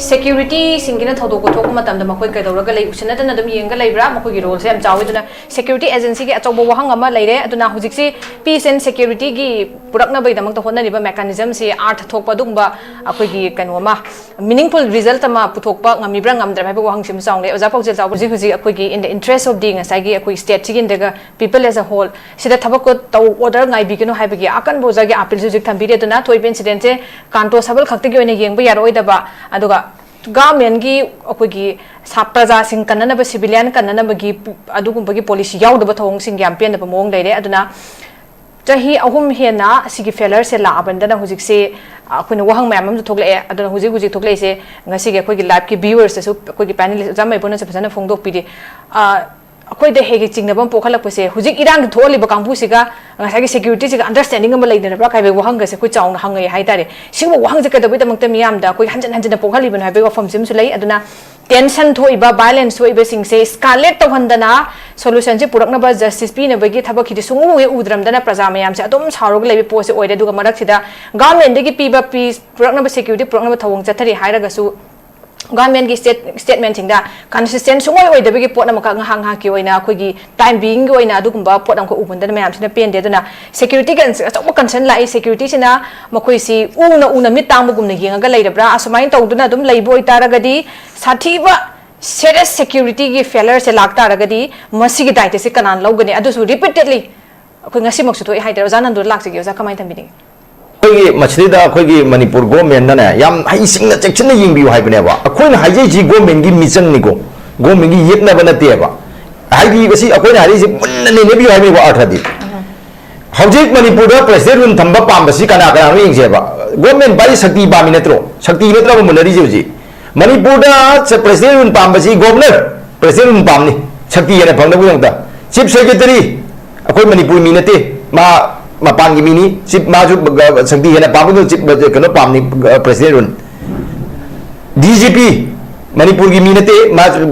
ꯁꯦꯀ꯭ꯌꯨꯔꯤꯇꯤꯁꯤꯡꯒꯤꯅ ꯊꯧꯗꯣꯛ ꯊꯣꯛꯄ ꯃꯇꯝꯗ ꯃꯈꯣꯏ ꯀꯩꯗꯧꯔꯒ ꯂꯩ, ꯎꯁꯤꯟꯅꯗꯅ ꯑꯗꯨꯝ ꯌꯦꯡꯒ ꯂꯩꯕ꯭ꯔꯥ? ꯃꯈꯣꯏꯒꯤ ꯔꯣꯜꯁꯦ ꯌꯥꯝ ꯆꯥꯎꯋꯤ꯫ ꯑꯗꯨꯅ ꯁꯦꯀ꯭ꯌꯨꯔꯤꯇꯤ ꯑꯦꯖꯦꯟꯁꯤꯒꯤ ꯑꯆꯧꯕ ꯋꯥꯍꯪ ꯑꯃ ꯂꯩꯔꯦ꯫ ꯑꯗꯨꯅ ꯍꯧꯖꯤꯛꯁꯤ ꯄꯤꯁ ꯑꯦꯟ ꯁꯦꯀ꯭ꯌꯨꯔꯤꯇꯤꯒꯤ ꯄꯨꯔꯛꯅꯕꯒꯤꯗꯃꯛꯇ ꯍꯣꯠꯅꯔꯤꯕ ꯃꯦꯀꯥꯅꯤꯖꯝꯁꯤ ꯑꯥꯔꯊ ꯊꯣꯛꯄ ꯑꯗꯨꯒꯨꯝꯕ ꯑꯩꯈꯣꯏꯒꯤ ꯀꯩꯅꯣ ꯑꯃ, ꯃꯤꯅꯤꯡꯐꯨꯜ ꯔꯤꯖꯜꯠ ꯑꯃ ꯄꯨꯊꯣꯛꯄ ꯉꯝꯃꯤꯕ꯭ꯔꯥ ꯉꯝꯗ꯭ꯔꯕ ꯍꯥꯏꯕ ꯋꯥꯍꯪꯁꯤ ꯑꯃ ꯆꯥꯎꯅ ꯂꯩ꯫ ꯑꯣꯖꯥ ꯄꯥꯎꯖꯦꯜ ꯆꯥꯎꯕ, ꯍꯧꯖꯤꯛ ꯍꯧꯖꯤꯛ ꯑꯩꯈꯣꯏꯒꯤ in the interest of the ꯉꯁꯥꯏꯒꯤ ꯑꯩꯈꯣꯏ ꯁ꯭ꯇꯦꯠꯁꯤꯒꯤ ꯏꯟꯗꯒ people as a whole ꯁꯤꯗ ꯊꯕꯛ ꯇꯧ, ꯑꯣꯔꯗꯔ ꯉꯥꯏꯕꯤꯒꯅꯨ ꯍꯥꯏꯕꯒꯤ ꯑꯀꯟꯕ ꯑꯣꯖꯥꯒꯤ ꯑꯄꯤꯜꯁꯨ ꯍꯧꯖꯤꯛ ꯊꯝꯕꯤꯔꯤ꯫ ꯑꯗꯨꯅ ꯊꯣꯛꯏꯕ ꯏꯟꯁꯤꯗꯦꯟꯁꯦ ꯀꯥꯟꯇꯣ ꯁꯕꯜ ꯈꯛꯇꯒꯤ ꯑꯣꯏꯅ ꯌꯦꯡꯕ ꯌꯥꯔꯛꯑꯣꯏꯗꯕ, ꯑꯗꯨꯒ ꯒꯚꯔꯟꯃꯦꯟꯒꯤ ꯑꯩꯈꯣꯏꯒꯤ ꯁꯥ-, ꯄ꯭ꯔꯖꯥꯁꯤꯡ ꯀꯟꯅꯅꯕ, ꯁꯤꯚꯤꯂꯤꯌꯟ ꯀꯟꯅꯅꯕꯒꯤ ꯄ-, ꯑꯗꯨꯒꯨꯝꯕꯒꯤ ꯄꯣꯂꯤꯁꯤ ꯌꯥꯎꯗꯕ ꯊꯧꯑꯣꯡꯁꯤꯡꯒꯤ ꯌꯥꯝ ꯄꯦꯟꯗꯕ ꯃꯑꯣꯡ ꯂꯩꯔꯦ꯫ ꯑꯗꯨꯅ ꯆꯍꯤ ꯑꯍꯨꯝ ꯍꯦꯟꯅ ꯁꯤꯒꯤ ꯐꯦꯂꯔꯁꯦ ꯂꯥꯛꯑꯕꯅꯤꯅ ꯍꯧꯖꯤꯛꯁꯦ ꯑꯩꯈꯣꯏꯅ ꯋꯥꯍꯪ ꯃꯌꯥꯝ ꯑꯃꯁꯨ ꯊꯣꯛꯂꯛꯑꯦ꯫ ꯑꯗꯨꯅ ꯍꯧꯖꯤꯛ ꯍꯧꯖꯤꯛ ꯊꯣꯛꯂꯛꯏꯁꯦ, ꯉꯁꯤꯒꯤ ꯑꯩꯈꯣꯏꯒꯤ ꯂꯥꯏꯚꯀꯤ ꯚ꯭ꯌꯨꯋꯔꯁꯇꯁꯨ ꯑꯩꯈꯣꯏꯒꯤ ꯄꯦꯅꯦꯂꯤꯁ ꯑꯣꯖꯥ ꯃꯩꯕꯨꯅꯁꯨ ꯐꯖꯅ ꯐꯣꯡꯗꯣꯛꯄꯤꯔꯤ꯫ ꯑ, ꯑꯩꯈꯣꯏꯗ ꯍꯦꯛ ꯍꯦꯛ ꯆꯤꯡꯅꯕ ꯑꯃ ꯄꯣꯛꯍꯜꯂꯛꯄꯁꯦ, ꯍꯧꯖꯤꯛ ꯏꯔꯥꯡ ꯊꯣꯛꯍꯜꯂꯤꯕ ꯀꯥꯡꯕꯨꯁꯤꯒ ꯉꯁꯥꯏꯒꯤ ꯁꯦꯀ꯭ꯌꯨꯔꯤꯇꯤꯁꯤꯒ ꯑꯟꯗꯔꯁ꯭ꯇꯦꯟꯗꯤꯡ ꯑꯃ ꯂꯩꯅꯔꯕ꯭ꯔꯥ ꯍꯥꯏꯕꯒꯤ ꯋꯥꯍꯪꯒꯁꯦ ꯑꯩꯈꯣꯏ ꯆꯥꯎꯅ ꯍꯪꯉꯛꯑꯦ ꯍꯥꯏꯇꯥꯔꯦ꯫ ꯁꯤꯒꯨꯝꯕ ꯋꯥꯍꯪꯁꯦ ꯀꯩꯗꯧꯕꯒꯤꯗꯃꯛꯇ ꯃꯤꯌꯥꯝꯗ ꯑꯩꯈꯣꯏ ꯍꯟꯖꯤꯟ ꯍꯟꯖꯤꯟꯅ ꯄꯣꯛꯍꯜꯂꯤꯕꯅꯣ ꯍꯥꯏꯕꯒꯤ ꯋꯥꯐꯝꯁꯤꯃꯁꯨ ꯂꯩ꯫ ꯑꯗꯨꯅ ꯇꯦꯟꯁꯟ ꯊꯣꯛꯏꯕ, ꯚꯥꯏꯂꯦꯟꯁ ꯊꯣꯛꯏꯕꯁꯤꯡꯁꯦ ꯏꯁꯀꯥꯂꯦꯠ ꯇꯧꯍꯟꯗꯅ ꯁꯣꯂꯨꯁꯟꯁꯦ ꯄꯨꯔꯛꯅꯕ, ꯖꯁꯇꯤꯁ ꯄꯤꯅꯕꯒꯤ ꯊꯕꯛꯁꯤꯗꯤ ꯁꯨꯡꯎ ꯍꯦꯛ ꯎꯗ꯭ꯔꯝꯗꯅ ꯄ꯭ꯔꯖꯥ ꯃꯌꯥꯝꯁꯦ ꯑꯗꯨꯝ ꯁꯥꯎꯔꯒ ꯂꯩꯕ ꯄꯣꯠꯁꯦ ꯑꯣꯏꯔꯦ꯫ ꯑꯗꯨꯒ ꯃꯔꯛꯁꯤꯗ ꯒꯚꯔꯟꯃꯦꯟꯠꯇꯒꯤ ꯄꯤꯕ ꯄꯤꯁ ꯄꯨꯔꯛꯅꯕ, ꯁꯦꯀ꯭ꯌꯨꯔꯤꯇꯤ ꯄꯨꯔꯛꯅꯕ ꯊꯧꯑꯣꯡ ꯆꯠꯊꯔꯤ ꯍꯥꯏꯔꯒꯁꯨ ꯒꯚꯔꯟꯃꯦꯟꯒꯤ ꯁ꯭ꯇꯦꯠ ꯁ꯭ꯇꯦꯠꯃꯦꯟꯁꯤꯡꯗ ꯀꯟꯁꯤꯁꯇꯦꯟ ꯁꯨꯡꯑꯣꯏ ꯑꯣꯏꯗꯕꯒꯤ ꯄꯣꯠ ꯑꯃꯈꯛ ꯉꯥꯏꯍꯥꯛ ꯉꯥꯏꯍꯥꯛꯀꯤ ꯑꯣꯏꯅ ꯑꯩꯈꯣꯏꯒꯤ ꯇꯥꯏꯝ ꯕꯤꯌꯤꯡꯒꯤ ꯑꯣꯏꯅ ꯑꯗꯨꯒꯨꯝꯕ ꯄꯣꯠ ꯑꯃꯈꯛ ꯎꯕꯗꯅ ꯃꯌꯥꯝꯁꯤꯅ ꯄꯦꯟꯗꯦ꯫ ꯑꯗꯨꯅ ꯁꯦꯀ꯭ꯌꯨꯔꯤꯇꯤ ꯀꯟꯁ ꯑꯆꯧꯕ ꯀꯟꯁꯔꯟ ꯂꯥꯛꯏ꯫ ꯁꯦꯀ꯭ꯌꯨꯔꯤꯇꯤꯁꯤꯅ ꯃꯈꯣꯏꯁꯤ ꯎꯅ ꯎꯅ ꯃꯤꯠ ꯇꯥꯡꯕꯒꯨꯝꯅ ꯌꯦꯡꯉꯒ ꯂꯩꯔꯕ꯭ꯔꯥ? ꯑꯁꯨꯃꯥꯏꯅ ꯇꯧꯗꯨꯅ ꯑꯗꯨꯝ ꯂꯩꯕ ꯑꯣꯏꯇꯥꯔꯒꯗꯤ ꯁꯥꯊꯤꯕ ꯁꯦꯔꯤꯌꯁ ꯁꯦꯀ꯭ꯌꯨꯔꯤꯇꯤꯒꯤ ꯐꯦꯂꯔꯁꯦ ꯂꯥꯛꯇꯥꯔꯒꯗꯤ ꯃꯁꯤꯒꯤ ꯗꯥꯏꯇꯁꯦ ꯀꯅꯥꯅ ꯂꯧꯒꯅꯤ? ꯑꯗꯨꯁꯨ ꯔꯤꯄꯤꯇꯦꯗꯂꯤ ꯑꯩꯈꯣꯏ ꯉꯁꯤꯃꯛꯁꯨ ꯊꯣꯛꯑꯦ ꯍꯥꯏꯇꯥꯔꯦ꯫ ꯑꯣꯖꯥ ꯅꯟꯗꯨꯗ ꯂꯥꯛꯆꯒꯦ꯫ ꯑꯣꯖꯥ, ꯀꯃꯥꯏꯅ ꯊꯝꯕꯤꯅꯤꯡꯉꯤ? ꯑꯩꯈꯣꯏꯒꯤ ꯃꯁꯤꯗ ꯑꯩꯈꯣꯏꯒꯤ ꯃꯅꯤꯄꯨꯔ ꯒꯣꯔꯃꯦꯟꯅꯅꯦ ꯌꯥꯝ ꯍꯩꯁꯤꯡꯅ ꯆꯦꯛꯁꯤꯟꯅ ꯌꯦꯡꯕꯤꯌꯨ ꯍꯥꯏꯕꯅꯦꯕ꯫ ꯑꯩꯈꯣꯏꯅ ꯍꯥꯏꯖꯩꯁꯤ ꯒꯣꯔꯃꯦꯟꯒꯤ ꯃꯤꯆꯪꯅꯤꯀꯣ, ꯒꯣꯔꯃꯦꯟꯒꯤ ꯌꯦꯠꯅꯕ ꯅꯠꯇꯦꯕ꯫ ꯍꯥꯏꯗꯤ ꯃꯁꯤ ꯑꯩꯈꯣꯏꯅ ꯍꯥꯏꯔꯤꯁꯤ ꯃꯨꯟꯅ ꯅꯩꯅꯕꯤꯌꯨ ꯍꯥꯏꯕꯅꯦꯕ ꯑꯔꯊꯗꯤ꯫ ꯍꯧꯖꯤꯛ ꯃꯅꯤꯄꯨꯔꯗ ꯄ꯭ꯔꯦꯁꯤꯗꯦꯟ ꯔꯨꯜ ꯊꯝꯕ ꯄꯥꯝꯕꯁꯤ ꯀꯅꯥ ꯀꯅꯥꯅꯣ ꯌꯦꯡꯁꯦꯕ꯫ ꯒꯣꯔꯃꯦꯟ ꯄꯥꯏ ꯁꯛꯇꯤ ꯄꯥꯝꯃꯤ ꯅꯠꯇ꯭ꯔꯣ? ꯁꯛꯇꯤ ꯅꯠꯇ꯭ꯔꯕ ꯃꯨꯟꯅꯔꯤꯁꯦ ꯍꯧꯖꯤꯛ꯫ ꯃꯅꯤꯄꯨꯔꯗ ꯄ꯭ꯔꯦꯁꯤꯗꯦꯟ ꯔꯨꯜ ꯄꯥꯝꯕꯁꯤ ꯒꯣꯕꯔꯅꯔ ꯄ꯭ꯔꯦꯁꯤꯗꯦꯟ ꯔꯨꯜ ꯄꯥꯝꯅꯤ, ꯁꯛꯇꯤ ꯍꯦꯟꯅ ꯐꯪꯅꯕꯒꯤꯗꯃꯛꯇ꯫ ꯆꯤꯐ ꯁꯦꯀ꯭ꯔꯦꯇꯔꯤ ꯑꯩꯈꯣꯏ ꯃꯅꯤꯄꯨꯔ ꯃꯤ ꯅꯠꯇꯦ, ꯃꯥ ꯃꯄꯥꯟꯒꯤ ꯃꯤꯅꯤ꯫ ꯆꯤꯐ ꯃꯥꯁꯨ ꯁꯛꯇꯤ ꯍꯦꯟꯅ ꯄꯥꯝꯕꯗꯨꯅ ꯆꯤꯐ ꯀꯩꯅꯣ ꯄꯥꯝꯅꯤ, president rule. D G P ꯃꯅꯤꯄꯨꯔꯒꯤ ꯃꯤ ꯅꯠꯇꯦ, ꯃꯥ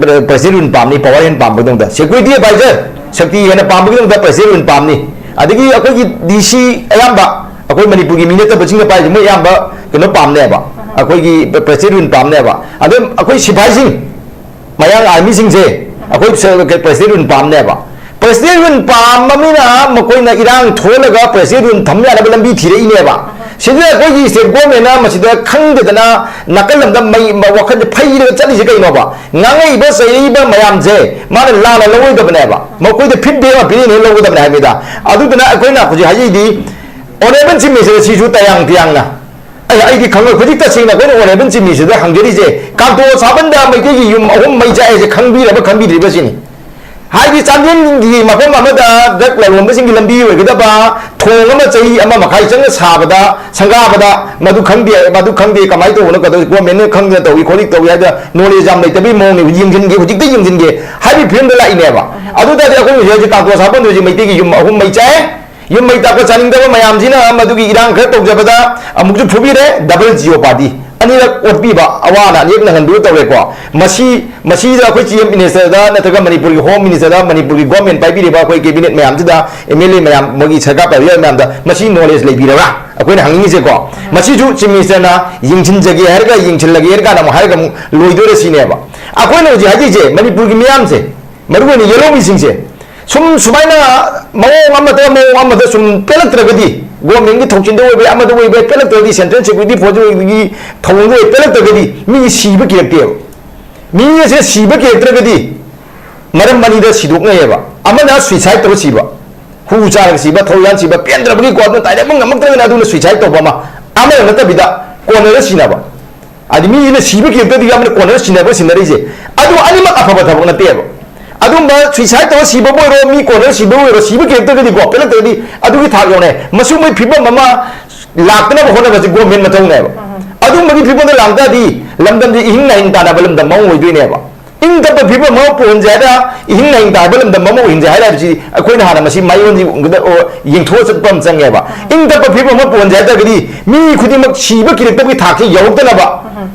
ꯄ꯭ꯔꯦꯁꯤꯗꯦꯟ ꯔꯨꯜ ꯄꯥꯝꯅꯤ, ꯄꯋꯥꯔ ꯍꯦꯟꯅ ꯄꯥꯝꯕꯒꯤꯗꯃꯛꯇ꯫ ꯁꯦꯀ꯭ꯌꯨꯔꯤꯇꯤ ꯑꯦꯗꯚꯥꯏꯖꯔ ꯁꯛꯇꯤ ꯍꯦꯟꯅ ꯄꯥꯝꯕꯒꯤꯗꯃꯛꯇ ꯄ꯭ꯔꯦꯁꯤꯗꯦꯟ ꯔꯨꯜ ꯄꯥꯝꯅꯤ꯫ ꯑꯗꯒꯤ ꯑꯩꯈꯣꯏꯒꯤ ꯗꯤ ꯁꯤ ꯑꯌꯥꯝꯕ ꯑꯩꯈꯣꯏ ꯃꯅꯤꯄꯨꯔꯒꯤ ꯃꯤ ꯅꯠꯇꯕꯁꯤꯡꯅ ꯄꯥꯏꯔꯤꯁꯦ ꯃꯣꯏ ꯑꯌꯥꯝꯕ ꯀꯩꯅꯣ ꯄꯥꯝꯅꯦꯕ, ꯑꯩꯈꯣꯏꯒꯤ ꯄ꯭ꯔꯦꯁꯤꯗꯦꯟ ꯔꯨꯜ ꯄꯥꯝꯅꯦꯕ꯫ ꯑꯗꯨꯝ ꯑꯩꯈꯣꯏ ꯁꯤꯐꯥꯏꯁꯤꯡ, ꯃꯌꯥꯡ ꯑꯥꯔꯃꯤꯁꯤꯡꯁꯦ ꯑꯩꯈꯣꯏ ꯄ꯭ꯔꯦꯁꯤꯗꯦꯟ ꯔꯨꯜ ꯄꯥꯝꯅꯦꯕ꯫ ꯄ꯭ꯔꯦꯁꯤꯗꯦꯟ ꯔꯨꯜ ꯄꯥꯝꯕꯅꯤꯅ ꯃꯈꯣꯏꯅ ꯏꯔꯥꯡ ꯊꯣꯛꯍꯜꯂꯒ ꯄ꯭ꯔꯦꯁꯤꯗꯦꯟ ꯔꯨꯜ ꯊꯝ ꯌꯥꯅꯕ ꯂꯝꯕꯤ ꯊꯤꯔꯛꯏꯅꯦꯕ꯫ ꯁꯤꯗ ꯑꯩꯈꯣꯏꯒꯤ ꯁ꯭ꯇꯦꯠ ꯒꯣꯔꯃꯦꯟꯅ ꯃꯁꯤꯗ ꯈꯪꯗꯗꯅ ꯅꯥꯀꯜ ꯑꯃꯗ ꯃꯩ ꯋꯥꯈꯜꯁꯦ ꯐꯩꯔꯒ ꯆꯠꯂꯤꯁꯦ ꯀꯩꯅꯣꯕ? ꯉꯥꯡꯉꯛꯏꯕ ꯆꯩꯔꯛꯏꯕ ꯃꯌꯥꯝꯁꯦ ꯃꯥꯅ ꯂꯥꯟꯅ ꯂꯧꯔꯣꯏꯗꯕꯅꯦꯕ, ꯃꯈꯣꯏꯗ ꯐꯤꯗꯕꯦꯛ ꯑꯃ ꯄꯤꯔꯛꯏꯅꯦ, ꯂꯧꯒꯗꯕꯅꯦ ꯍꯥꯏꯕꯅꯤꯗ꯫ ꯑꯗꯨꯗꯨꯅ ꯑꯩꯈꯣꯏꯅ ꯍꯧꯖꯤꯛ ꯍꯥꯏꯖꯩꯗꯤ ꯑꯣꯅꯔꯦꯕꯜ ꯆꯤꯐ ꯃꯤꯅꯤꯁꯇꯔ ꯁꯤꯁꯨ ꯇꯌꯥꯡ ꯇꯌꯥꯡꯅ ꯑꯩ ꯑꯩꯗꯤ ꯈꯪꯉꯣꯏ꯫ ꯍꯧꯖꯤꯛ ꯇꯁꯦꯡꯅ ꯑꯩꯈꯣꯏꯅ ꯑꯣꯅꯔꯦꯕꯜ ꯆꯤꯐ ꯃꯤꯅꯤꯁꯇꯔꯗ ꯍꯪꯖꯔꯤꯁꯦ, ꯀꯥꯡꯇꯣ ꯁꯥꯕꯟꯗ ꯃꯩꯇꯩꯒꯤ ꯌꯨꯝ ꯑꯍꯨꯝ ꯃꯩ ꯆꯥꯛꯑꯦꯁꯦ ꯈꯪꯕꯤꯔꯕ ꯈꯪꯕꯤꯗ꯭ꯔꯤꯕ ꯁꯤꯅꯤ꯫ ꯍꯥꯏꯗꯤ ꯆꯥꯟꯗꯦꯜꯒꯤ ꯃꯐꯝ ꯑꯃꯗ ꯗ꯭ꯔꯒ ꯂꯂꯣꯟꯕꯁꯤꯡꯒꯤ ꯂꯝꯕꯤ ꯑꯣꯏꯒꯗꯕ ꯊꯣꯡ ꯑꯃ ꯆꯍꯤ ꯑꯃ ꯃꯈꯥꯏ ꯆꯪꯅ ꯁꯥꯕꯗ, ꯁꯪꯒꯥꯕꯗ ꯃꯗꯨ ꯈꯪꯗꯦ, ꯃꯗꯨ ꯈꯪꯗꯦ, ꯀꯃꯥꯏꯅ ꯇꯧꯕꯅꯣ, ꯀꯗꯧ ꯒꯣꯔꯃꯦꯟꯅ ꯈꯪꯗꯅ ꯇꯧꯏ ꯈꯣꯠꯂꯤ ꯇꯧꯏ ꯍꯥꯏꯗꯅ ꯅꯣꯂꯦꯖ ꯌꯥꯝ ꯂꯩꯇꯕꯒꯤ ꯃꯑꯣꯡꯅꯦꯕ꯫ ꯌꯦꯡꯁꯤꯟꯒꯦ, ꯍꯧꯖꯤꯛꯇ ꯌꯦꯡꯁꯤꯟꯒꯦ ꯍꯥꯏꯕꯒꯤ ꯐꯤꯕꯝꯗ ꯂꯥꯛꯏꯅꯦꯕ꯫ ꯑꯗꯨ ꯇꯥꯔꯗꯤ ꯑꯩꯈꯣꯏ ꯍꯧꯖꯤꯛ ꯍꯧꯖꯤꯛ ꯀꯥꯡꯇꯣ ꯁꯥꯕꯟꯗ ꯍꯧꯖꯤꯛ ꯃꯩꯇꯩꯒꯤ ꯌꯨꯝ ꯑꯍꯨꯝ ꯃꯩ ꯆꯥꯛꯑꯦ꯫ ꯌꯨꯝ ꯃꯩ ꯇꯥꯛꯄ ꯆꯥꯅꯤꯡꯗꯕ ꯃꯌꯥꯝꯁꯤꯅ ꯃꯗꯨꯒꯤ ꯏꯔꯥꯡ ꯈꯔ ꯇꯧꯖꯕꯗ ꯑꯃꯨꯛꯁꯨ ꯐꯨꯕꯤꯔꯦ, ꯗꯕꯜ ꯖꯤꯑꯣ ꯄꯥꯔꯇꯤ꯫ ꯑꯅꯤꯔꯛ ꯑꯣꯠꯄꯤꯕ, ꯑꯋꯥꯅ ꯑꯅꯤꯔꯛ ꯅꯪꯍꯟꯕꯤꯕ ꯇꯧꯔꯦꯀꯣ꯫ ꯃꯁꯤ, ꯃꯁꯤꯗ ꯑꯩꯈꯣꯏ ꯆꯤꯐ ꯃꯤꯅꯤꯁꯇꯔꯗ ꯅꯠꯇ꯭ꯔꯒ ꯃꯅꯤꯄꯨꯔꯒꯤ ꯍꯣꯝ ꯃꯤꯅꯤꯁꯇꯔꯗ, ꯃꯅꯤꯄꯨꯔꯒꯤ ꯒꯣꯔꯃꯦꯟ ꯄꯥꯏꯕꯤꯔꯤꯕ ꯑꯩꯈꯣꯏ ꯀꯦꯕꯤꯅꯦꯠ ꯃꯌꯥꯝꯁꯤꯗ, ꯑꯦꯝ ꯑꯦꯜ ꯑꯦ ꯃꯌꯥꯝ, ꯃꯣꯏꯒꯤ ꯁꯔꯀꯥꯔ ꯄꯥꯏꯕꯤꯔꯤꯕ ꯃꯌꯥꯝꯗ ꯃꯁꯤ ꯅꯣꯂꯦꯖ ꯂꯩꯕꯤꯔꯕ꯭ꯔꯥ? ꯑꯩꯈꯣꯏꯅ ꯍꯪꯅꯤꯡꯉꯤꯁꯦꯀꯣ, ꯃꯁꯤꯁꯨ Chief Minister ꯅ ꯌꯦꯡꯁꯤꯟꯖꯒꯦ ꯍꯥꯏꯔꯒ, ꯌꯦꯡꯁꯤꯜꯂꯒꯦ ꯍꯥꯏꯔ ꯀꯥꯟꯗ ꯑꯃꯨꯛ ꯍꯥꯏꯔꯒ ꯑꯃꯨꯛ ꯂꯣꯏꯗꯣꯏꯔ ꯁꯤꯅꯦꯕ꯫ ꯑꯩꯈꯣꯏꯅ ꯍꯧꯖꯤꯛ ꯍꯥꯏꯖꯔꯤꯁꯦ, ꯃꯅꯤꯄꯨꯔꯒꯤ ꯃꯤꯌꯥꯝꯁꯦ, ꯃꯔꯨꯑꯣꯏꯅ ꯌꯦꯜꯍꯧꯃꯤꯁꯤꯡꯁꯦ, ꯁꯨꯝ ꯁꯨꯃꯥꯏꯅ ꯃꯑꯣꯡ ꯑꯃꯗ, ꯃꯑꯣꯡ ꯑꯃꯗ ꯁꯨꯝ ꯄꯦꯜꯂꯛꯇ꯭ꯔꯒꯗꯤ, government ꯀꯤ ꯊꯧꯁꯤꯟꯗ ꯑꯣꯏꯕ, ꯑꯃꯗ ꯑꯣꯏꯕ ꯄꯦꯜꯂꯛꯇ꯭ꯔꯒꯗꯤ, Central Security Force ꯀꯤ ꯊꯧꯑꯣꯡꯗ ꯑꯣꯏꯕ ꯄꯦꯜꯂꯛꯇ꯭ꯔꯒꯗꯤ, ꯃꯤ ꯁꯤꯕ ꯀꯤꯔꯛꯇꯦꯕ꯫ ꯃꯤ ꯑꯁꯦ ꯁꯤꯕ ꯀꯤꯔꯛꯇ꯭ꯔꯒꯗꯤ, ꯃꯔꯝ ꯑꯅꯤꯗ ꯁꯤꯗꯣꯛꯅꯩꯌꯦꯕ꯫ ꯑꯃꯅ suicide ꯇꯧꯔ ꯁꯤꯕ, ꯍꯨ ꯆꯥꯔꯒ ꯁꯤꯕ, ꯊꯧ ꯌꯥꯟ ꯁꯤꯕ, ꯄꯦꯟꯗ꯭ꯔꯕꯒꯤꯀꯣ, ꯑꯗꯨꯅ ꯇꯥꯏꯅꯕ ꯉꯝꯃꯛꯇ꯭ꯔꯒꯅ ꯑꯗꯨꯅ suicide ꯇꯧꯕ ꯑꯃ, ꯑꯃꯅ ꯅꯠꯇꯕꯤꯗ ꯀꯣꯟꯅꯔ ꯁꯤꯅꯕ꯫ ꯍꯥꯏꯗꯤ ꯃꯤꯁꯤꯅ ꯁꯤꯕ ꯀꯤꯔꯛꯇ꯭ꯔꯗꯤ ꯑꯃꯅ ꯀꯣꯟꯅꯔ ꯁꯤꯅꯕ ꯁꯤꯟꯅꯔꯤꯁꯦ, ꯑꯗꯨ ꯑꯅꯤꯃꯛ ꯑꯐꯕ ꯊꯕꯛ ꯅꯠꯇꯦꯕ꯫ ꯑꯗꯨꯝꯕ suicide ꯇꯧꯔ ꯁꯤꯕꯕꯨ ꯑꯣꯏꯔꯣ, ꯃꯤ ꯀꯣꯟꯅꯔ ꯁꯤꯕꯕꯨ ꯑꯣꯏꯔꯣ, ꯁꯤꯕ ꯀꯤꯔꯛꯇ꯭ꯔꯒꯗꯤꯀꯣ, ꯄꯦꯜꯂꯛꯇ꯭ꯔꯒꯗꯤ ꯑꯗꯨꯒꯤ ꯊꯥꯛ ꯌꯧꯅꯩ꯫ ꯃꯁꯤꯒꯨꯝꯕꯒꯤ ꯐꯤꯕꯝ ꯑꯃ ꯂꯥꯛꯇꯅꯕ ꯍꯣꯠꯅꯕꯁꯤ government ꯃꯊꯧꯅꯦꯕ꯫ ꯑꯗꯨꯝꯕꯒꯤ ꯐꯤꯕꯝꯗ ꯂꯥꯛꯇꯥꯔꯗꯤ ꯂꯝꯗꯝꯁꯤ ꯏꯍꯤꯡ ꯅꯥꯍꯤꯡ ꯇꯥꯟꯅꯕ ꯂꯝꯗꯝ ꯑꯃ ꯑꯣꯏꯗꯣꯏꯅꯦꯕ꯫ ꯏꯪ ꯇꯞꯄ ꯐꯤꯕꯝ ꯑꯃ ꯄꯨꯍꯟꯁꯦ ꯍꯥꯏꯔ, ꯏꯍꯤꯡ ꯅꯥꯍꯤꯡ ꯇꯥꯕ ꯂꯝꯗꯝ ꯑꯃ ꯑꯣꯏꯍꯟꯁꯦ ꯍꯥꯏꯔ ꯍꯥꯏꯕꯁꯤ ꯑꯩꯈꯣꯏꯅ ꯍꯥꯟꯅ ꯃꯁꯤ ꯃꯥꯏꯑꯣꯟꯁꯤ ꯎꯕꯗ, ꯑꯣ, ꯌꯦꯡꯊꯣꯛꯑ ꯆꯠꯄ ꯑꯃ ꯆꯪꯉꯦꯕ꯫ ꯏꯪ ꯇꯞꯄ ꯐꯤꯕꯝ ꯑꯃ ꯄꯨꯍꯟꯁꯦ ꯍꯥꯏ ꯇꯥꯔꯒꯗꯤ ꯃꯤ ꯈꯨꯗꯤꯡꯃꯛ ꯁꯤꯕ ꯀꯤꯔꯛꯇꯕꯒꯤ ꯊꯥꯛꯁꯤ ꯌꯧꯔꯛꯇꯅꯕ,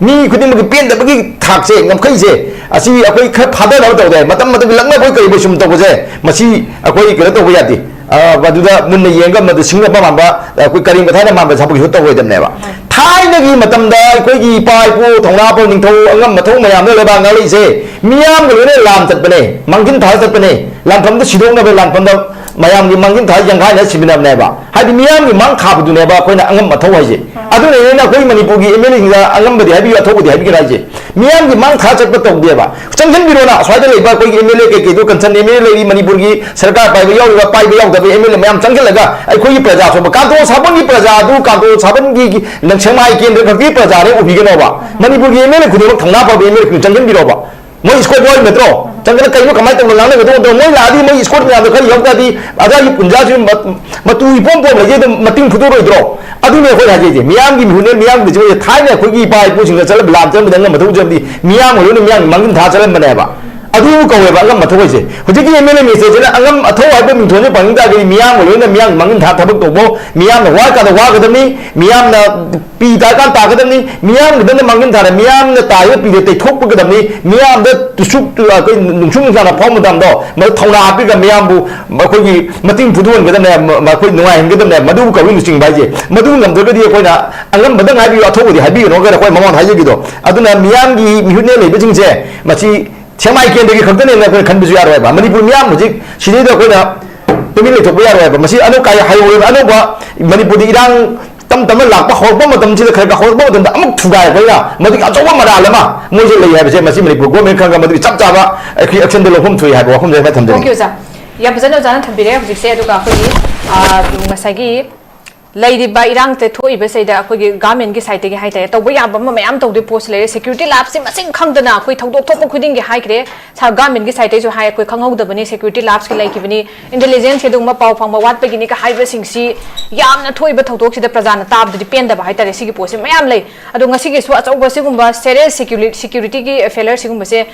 ꯃꯤ ꯈꯨꯗꯤꯡꯃꯛꯀꯤ ꯄꯦꯟꯗꯕꯒꯤ ꯊꯥꯛꯁꯦ, ꯉꯝꯈꯩꯁꯦ, ꯑꯁꯤ ꯑꯩꯈꯣꯏ ꯈꯔ ꯐꯥꯗꯅꯕ ꯇꯧꯗꯦ꯫ ꯃꯇꯝ ꯃꯇꯝꯒꯤ ꯂꯛꯅꯕꯣꯏ ꯀꯔꯤꯕꯣꯏ ꯁꯨꯝ ꯇꯧꯕꯁꯦ, ꯃꯁꯤ ꯑꯩꯈꯣꯏ ꯀꯩꯅꯣ ꯇꯧꯕ ꯌꯥꯗꯦ꯫ ꯑ, ꯃꯗꯨꯗ ꯃꯨꯟꯅ ꯌꯦꯡꯉꯒ ꯃꯗꯨ ꯁꯤꯡꯅꯕ ꯃꯥꯟꯕ, ꯑꯩꯈꯣꯏ ꯀꯔꯤ ꯃꯊꯥꯏꯅ ꯃꯥꯟꯕ ꯊꯕꯛꯁꯨ ꯇꯧꯔꯣꯏꯗꯕꯅꯦꯕ꯫ ꯊꯥꯏꯅꯒꯤ ꯃꯇꯝꯗ ꯑꯩꯈꯣꯏꯒꯤ ꯏꯄꯥ ꯏꯄꯨ ꯊꯧꯅꯥ ꯐꯕ ꯅꯤꯡꯊꯧ ꯑꯉꯝ ꯃꯊꯧ ꯃꯌꯥꯝꯅ ꯂꯩꯕꯥꯛ ꯉꯥꯛꯂꯛꯏꯁꯦ, ꯃꯤꯌꯥꯝꯒ ꯂꯣꯏꯅ ꯂꯥꯟ ꯆꯠꯄꯅꯦ, ꯃꯥꯡꯖꯤꯟ ꯊꯥꯔ ꯆꯠꯄꯅꯦ, ꯂꯥꯟꯐꯝꯗ ꯁꯤꯗꯣꯛꯅꯕ, ꯂꯥꯟꯐꯝꯗ ꯃꯌꯥꯝꯒꯤ ꯃꯥꯡꯖꯤꯟ ꯊꯥꯔ ꯌꯥꯡꯈꯥꯏꯅ ꯁꯤꯃꯤꯟꯅꯕꯅꯦꯕ꯫ ꯍꯥꯏꯗꯤ ꯃꯤꯌꯥꯝꯒꯤ ꯃꯥꯡ ꯊꯥꯕꯗꯨꯅꯦꯕ ꯑꯩꯈꯣꯏꯅ ꯑꯉꯝ ꯑꯊꯧ ꯍꯥꯏꯁꯦ꯫ ꯑꯗꯨꯅꯅꯦ ꯑꯩꯈꯣꯏ ꯃꯅꯤꯄꯨꯔꯒꯤ MLA ꯁꯤꯡꯗ ꯑꯉꯝꯕꯗꯤ ꯍꯥꯏꯕꯤꯌꯨ, ꯑꯊꯧꯕꯗꯤ ꯍꯥꯏꯕꯤꯒꯅꯨ ꯍꯥꯏꯁꯦ꯫ ꯃꯤꯌꯥꯝꯒꯤ ꯃꯥꯡ ꯊꯥ ꯆꯠꯄ ꯇꯧꯗꯦꯕ꯫ ꯆꯪꯁꯤꯟꯕꯤꯔꯣꯅ, ꯑꯁ꯭ꯋꯥꯏꯗ ꯂꯩꯕ ꯑꯩꯈꯣꯏꯒꯤ MLA ꯀꯩꯀꯩꯗꯣ, concern MLA ꯂꯩꯔꯤ, ꯃꯅꯤꯄꯨꯔꯒꯤ ꯁꯔꯀꯥꯔ ꯄꯥꯏꯕ ꯌꯥꯎꯔꯤꯕ, ꯄꯥꯏꯕ ꯌꯥꯎꯗꯕ MLA ꯃꯌꯥꯝ ꯆꯪꯁꯤꯜꯂꯒ ꯑꯩꯈꯣꯏꯒꯤ ꯄ꯭ꯔꯖꯥ ꯁꯣꯟꯕ, ꯀꯥꯟꯇꯣ ꯁꯥꯕꯟꯒꯤ ꯄ꯭ꯔꯖꯥ ꯑꯗꯨ, ꯀꯥꯟꯇꯣ ꯁꯥꯕꯟꯒꯤ ꯅꯪ ꯁꯦꯛꯃꯥꯏ ꯀꯦꯟꯗ꯭ꯔ ꯈꯛꯀꯤ ꯄ꯭ꯔꯖꯥꯅꯦ ꯎꯕꯤꯒꯅꯣꯕ꯫ ꯃꯅꯤꯄꯨꯔꯒꯤ MLA ꯈꯨꯗꯤꯡꯃꯛ ꯊꯧꯅꯥ ꯐꯕ MLA ꯈꯨꯗꯤꯡꯃꯛ ꯆꯪꯁꯤꯟꯕꯤꯔꯣꯕ꯫ ꯃꯣꯏ escort ꯌꯥꯎꯔꯤ ꯅꯠꯇ꯭ꯔꯣ? ꯆꯪꯗꯅ ꯀꯩꯅꯣ, ꯀꯃꯥꯏꯅ ꯇꯧꯅ ꯉꯥꯡꯅꯒꯗꯧꯕ? ꯃꯣꯏ ꯂꯥꯛꯑꯗꯤ ꯃꯣꯏ escort ꯃꯌꯥꯝꯗꯣ ꯈꯔ ꯌꯥꯎ ꯇꯥꯔꯗꯤ ꯑꯗꯥꯒꯤ ꯄꯨꯟꯖꯥꯁꯤ ꯃ-, ꯃꯇꯨ ꯏꯄꯣꯝ ꯄꯣꯝ ꯂꯩꯖꯩ, ꯑꯗꯨꯝ ꯃꯇꯤꯡ ꯐꯨꯗꯣꯔꯣꯏꯗ꯭ꯔꯣ? ꯑꯗꯨꯅꯦ ꯑꯩꯈꯣꯏ ꯍꯥꯏꯖꯩꯁꯦ, ꯃꯤꯌꯥꯝꯒꯤ ꯃꯤꯍꯨꯠꯅꯦ, ꯃꯤꯌꯥꯝꯒꯤ ꯂꯨꯆꯤꯡꯕꯁꯦ꯫ ꯊꯥꯏꯅ ꯑꯩꯈꯣꯏꯒꯤ ꯏꯄꯥ ꯏꯄꯨꯁꯤꯡꯅ ꯆꯠꯂꯝꯕ, ꯂꯥꯟ ꯆꯠꯂꯝꯕꯗ ꯑꯉꯝꯕ ꯊꯧ ꯆꯠꯂꯝꯕꯗꯤ ꯃꯤꯌꯥꯝ ꯑꯣꯏꯔꯣꯏꯅ ꯃꯤꯌꯥꯝꯒꯤ ꯃꯥꯡꯖꯤꯟ ꯊꯥ ꯆꯠꯂꯝꯕꯅꯦꯕ꯫ ꯑꯗꯨꯕꯨ ꯀꯧꯋꯦꯕ ꯑꯉꯝ ꯑꯊꯧ ꯍꯥꯏꯁꯦ꯫ ꯍꯧꯖꯤꯛꯀꯤ ꯑꯦꯝ ꯑꯦꯜ ꯑꯦ ꯃꯤꯅꯤꯁꯇꯔꯁꯤꯅ ꯑꯉꯝ ꯑꯊꯧ ꯍꯥꯏꯕ ꯃꯤꯡꯊꯣꯟꯁꯦ ꯐꯪꯅꯤꯡ ꯇꯥꯔꯒꯗꯤ ꯃꯤꯌꯥꯝꯒ ꯂꯣꯏꯅ ꯃꯤꯌꯥꯝꯒꯤ ꯃꯥꯡꯖꯤꯟ ꯊꯥ ꯊꯕꯛ ꯇꯧꯕ, ꯃꯤꯌꯥꯝꯅ ꯋꯥꯔꯀꯥꯟꯗ ꯋꯥꯒꯗꯕꯅꯤ, ꯃꯤꯌꯥꯝꯅ ꯄꯤ ꯇꯥꯔꯀꯥꯟ ꯇꯥꯒꯗꯕꯅꯤ, ꯃꯤꯌꯥꯝꯒꯤꯗꯃꯛ ꯃꯥꯡꯖꯤꯟ ꯊꯥꯔ ꯃꯤꯌꯥꯝꯅ ꯇꯥꯔꯤꯕ ꯄꯤꯗꯣ ꯇꯩꯊꯣꯛꯄꯤꯒꯗꯕꯅꯤ, ꯃꯤꯌꯥꯝꯗ ꯇꯨꯁꯨꯛ ꯑꯩꯈꯣꯏ ꯅꯨꯡꯁꯨꯛ ꯅꯨꯡꯁꯥꯅ ꯐꯥꯎꯕ ꯃꯇꯝꯗꯣ ꯃꯗꯨ ꯊꯧꯅꯥ ꯍꯥꯞꯄꯤꯔꯒ ꯃꯤꯌꯥꯝꯕꯨ ꯑꯩꯈꯣꯏꯒꯤ ꯃꯇꯤꯡ ꯐꯨꯗꯣꯛꯍꯟꯒꯗꯕꯅꯦ, ꯃ-, ꯃꯈꯣꯏ ꯅꯨꯡꯉꯥꯏꯍꯟꯒꯗꯕꯅꯦ, ꯃꯗꯨꯕꯨ ꯀꯧꯏ ꯂꯨꯆꯤꯡꯕ ꯍꯥꯏꯁꯦ꯫ ꯃꯗꯨ ꯉꯝꯗ꯭ꯔꯒꯗꯤ ꯑꯩꯈꯣꯏꯅ ꯑꯉꯝꯕꯗꯪ ꯍꯥꯏꯕꯤꯌꯨ, ꯑꯊꯧꯕꯗꯤ ꯍꯥꯏꯕꯤꯒꯅꯨ ꯍꯥꯏꯅ ꯑꯩꯈꯣꯏ ꯃꯃꯥꯡꯗ ꯍꯥꯏꯖꯈꯤꯗꯣ꯫ ꯑꯗꯨꯅ ꯃꯤꯌꯥꯝꯒꯤ ꯃꯤꯍꯨꯠꯅ ꯂꯩꯕꯁꯤꯡꯁꯦ ꯃꯁꯤ ꯁꯦꯛꯃꯥꯏ ꯀꯦꯟꯗ꯭ꯔꯒꯤ ꯈꯛꯇꯅꯦꯅ ꯑꯩꯈꯣꯏꯅ ꯈꯟꯕꯁꯨ ꯌꯥꯔꯣꯏꯕ꯫ ꯃꯅꯤꯄꯨꯔ ꯃꯤꯌꯥꯝ ꯍꯧꯖꯤꯛ ꯁꯤꯗꯩꯗ ꯑꯩꯈꯣꯏꯅ ꯇꯨꯃꯤꯟ ꯂꯩꯊꯣꯛꯄ ꯌꯥꯔꯣꯏꯕ꯫ ꯃꯁꯤ ꯑꯅꯧꯕ ꯀꯥꯏ ꯍꯥꯏꯍꯧꯔꯦꯕ꯫ ꯑꯅꯧꯕ ꯃꯅꯤꯄꯨꯔꯗ ꯏꯔꯥꯡ ꯇꯞ ꯇꯞꯅ ꯂꯥꯛꯄ ꯍꯧꯔꯛꯄ ꯃꯇꯝꯁꯤꯗ, ꯈꯔ ꯈꯔ ꯍꯧꯔꯛꯄ ꯃꯇꯝꯗ ꯑꯃꯨꯛ ꯊꯨꯒꯥꯏꯔꯛꯄꯅꯤꯅ ꯃꯗꯨꯒꯤ ꯑꯆꯧꯕ ꯃꯔꯥꯜ ꯑꯃ ꯃꯣꯏꯁꯦ ꯂꯩ ꯍꯥꯏꯕꯁꯦ ꯃꯁꯤ ꯃꯅꯤꯄꯨꯔ ꯒꯣꯔꯃꯦꯟ ꯈꯪꯉꯒ ꯃꯗꯨꯒꯤ ꯆꯞ ꯆꯥꯕ ꯑꯦꯛꯁꯟꯗ ꯂꯧꯐꯝ ꯊꯣꯛꯏ ꯍꯥꯏꯕ ꯋꯥꯐꯝꯁꯦ ꯍꯥꯏꯐꯦꯠ ꯊꯝꯖꯅꯤꯡꯉꯤ꯫ ꯑꯣꯀꯦ ꯑꯣꯖꯥ, ꯌꯥꯝ ꯐꯖꯅ ꯑꯣꯖꯥꯅ ꯊꯝꯕꯤꯔꯦ꯫ ꯍꯧꯖꯤꯛꯁꯦ ꯑꯗꯨꯒ ꯑꯩꯈꯣꯏꯒꯤ ꯑꯥ, ꯉꯁꯥꯏꯒꯤ ꯂꯩꯔꯤꯕ ꯏꯔꯥꯡꯁꯦ ꯊꯣꯛꯏꯕꯁꯤꯗ ꯑꯩꯈꯣꯏꯒꯤ ꯒꯚꯔꯟꯃꯦꯟꯠꯀꯤ ꯁꯥꯏꯠꯇꯒꯤ ꯍꯥꯏꯇꯥꯔꯦ, ꯇꯧꯕ ꯌꯥꯕ ꯑꯃ ꯃꯌꯥꯝ ꯇꯧꯗꯣꯏ ꯄꯣꯠꯁꯨ ꯂꯩꯔꯦ꯫ ꯁꯦꯀ꯭ꯌꯨꯔꯤꯇꯤ ꯂꯥꯞꯁꯦ ꯃꯁꯤꯡ ꯈꯪꯗꯅ ꯑꯩꯈꯣꯏ ꯊꯧꯗꯣꯛ ꯊꯣꯛꯄ ꯈꯨꯗꯤꯡꯒꯤ ꯍꯥꯏꯈ꯭ꯔꯦ꯫ ꯁꯥ-, ꯒꯚꯔꯟꯃꯦꯟꯠꯀꯤ ꯁꯥꯏꯠꯇꯩꯁꯨ ꯍꯥꯏ, ꯑꯩꯈꯣꯏ ꯈꯪꯍꯧꯗꯕꯅꯤ, ꯁꯦꯀ꯭ꯌꯨꯔꯤꯇꯤ ꯂꯥꯞꯁꯀꯤ ꯂꯩꯈꯤꯕꯅꯤ, ꯏꯟꯇꯦꯂꯤꯖꯦꯟꯁꯀꯤ ꯑꯗꯨꯒꯨꯝꯕ ꯄꯥꯎ ꯐꯪꯕ ꯋꯥꯠꯄꯒꯤꯅꯤ ꯀ ꯍꯥꯏꯕꯁꯤꯡꯁꯤ ꯌꯥꯝꯅ ꯊꯣꯛꯏꯕ ꯊꯧꯗꯣꯛꯁꯤꯗ ꯄ꯭ꯔꯖꯥꯅ ꯇꯥꯕꯗꯗꯤ ꯄꯦꯟꯗꯕ ꯍꯥꯏꯇꯥꯔꯦ꯫ ꯁꯤꯒꯤ ꯄꯣꯠꯁꯦ ꯃꯌꯥꯝ ꯂꯩ꯫ ꯑꯗꯣ ꯉꯁꯤꯒꯤꯁꯨ ꯑꯆꯧꯕ ꯁꯤꯒꯨꯝꯕ ꯁꯦꯔꯤꯌꯁ ꯁꯦꯀ꯭ꯌꯨꯔꯤ-, ꯁꯦꯀ꯭ꯌꯨꯔꯤꯇꯤꯒꯤ ꯐꯦꯂꯔ ꯁꯤꯒꯨꯝꯕꯁꯦ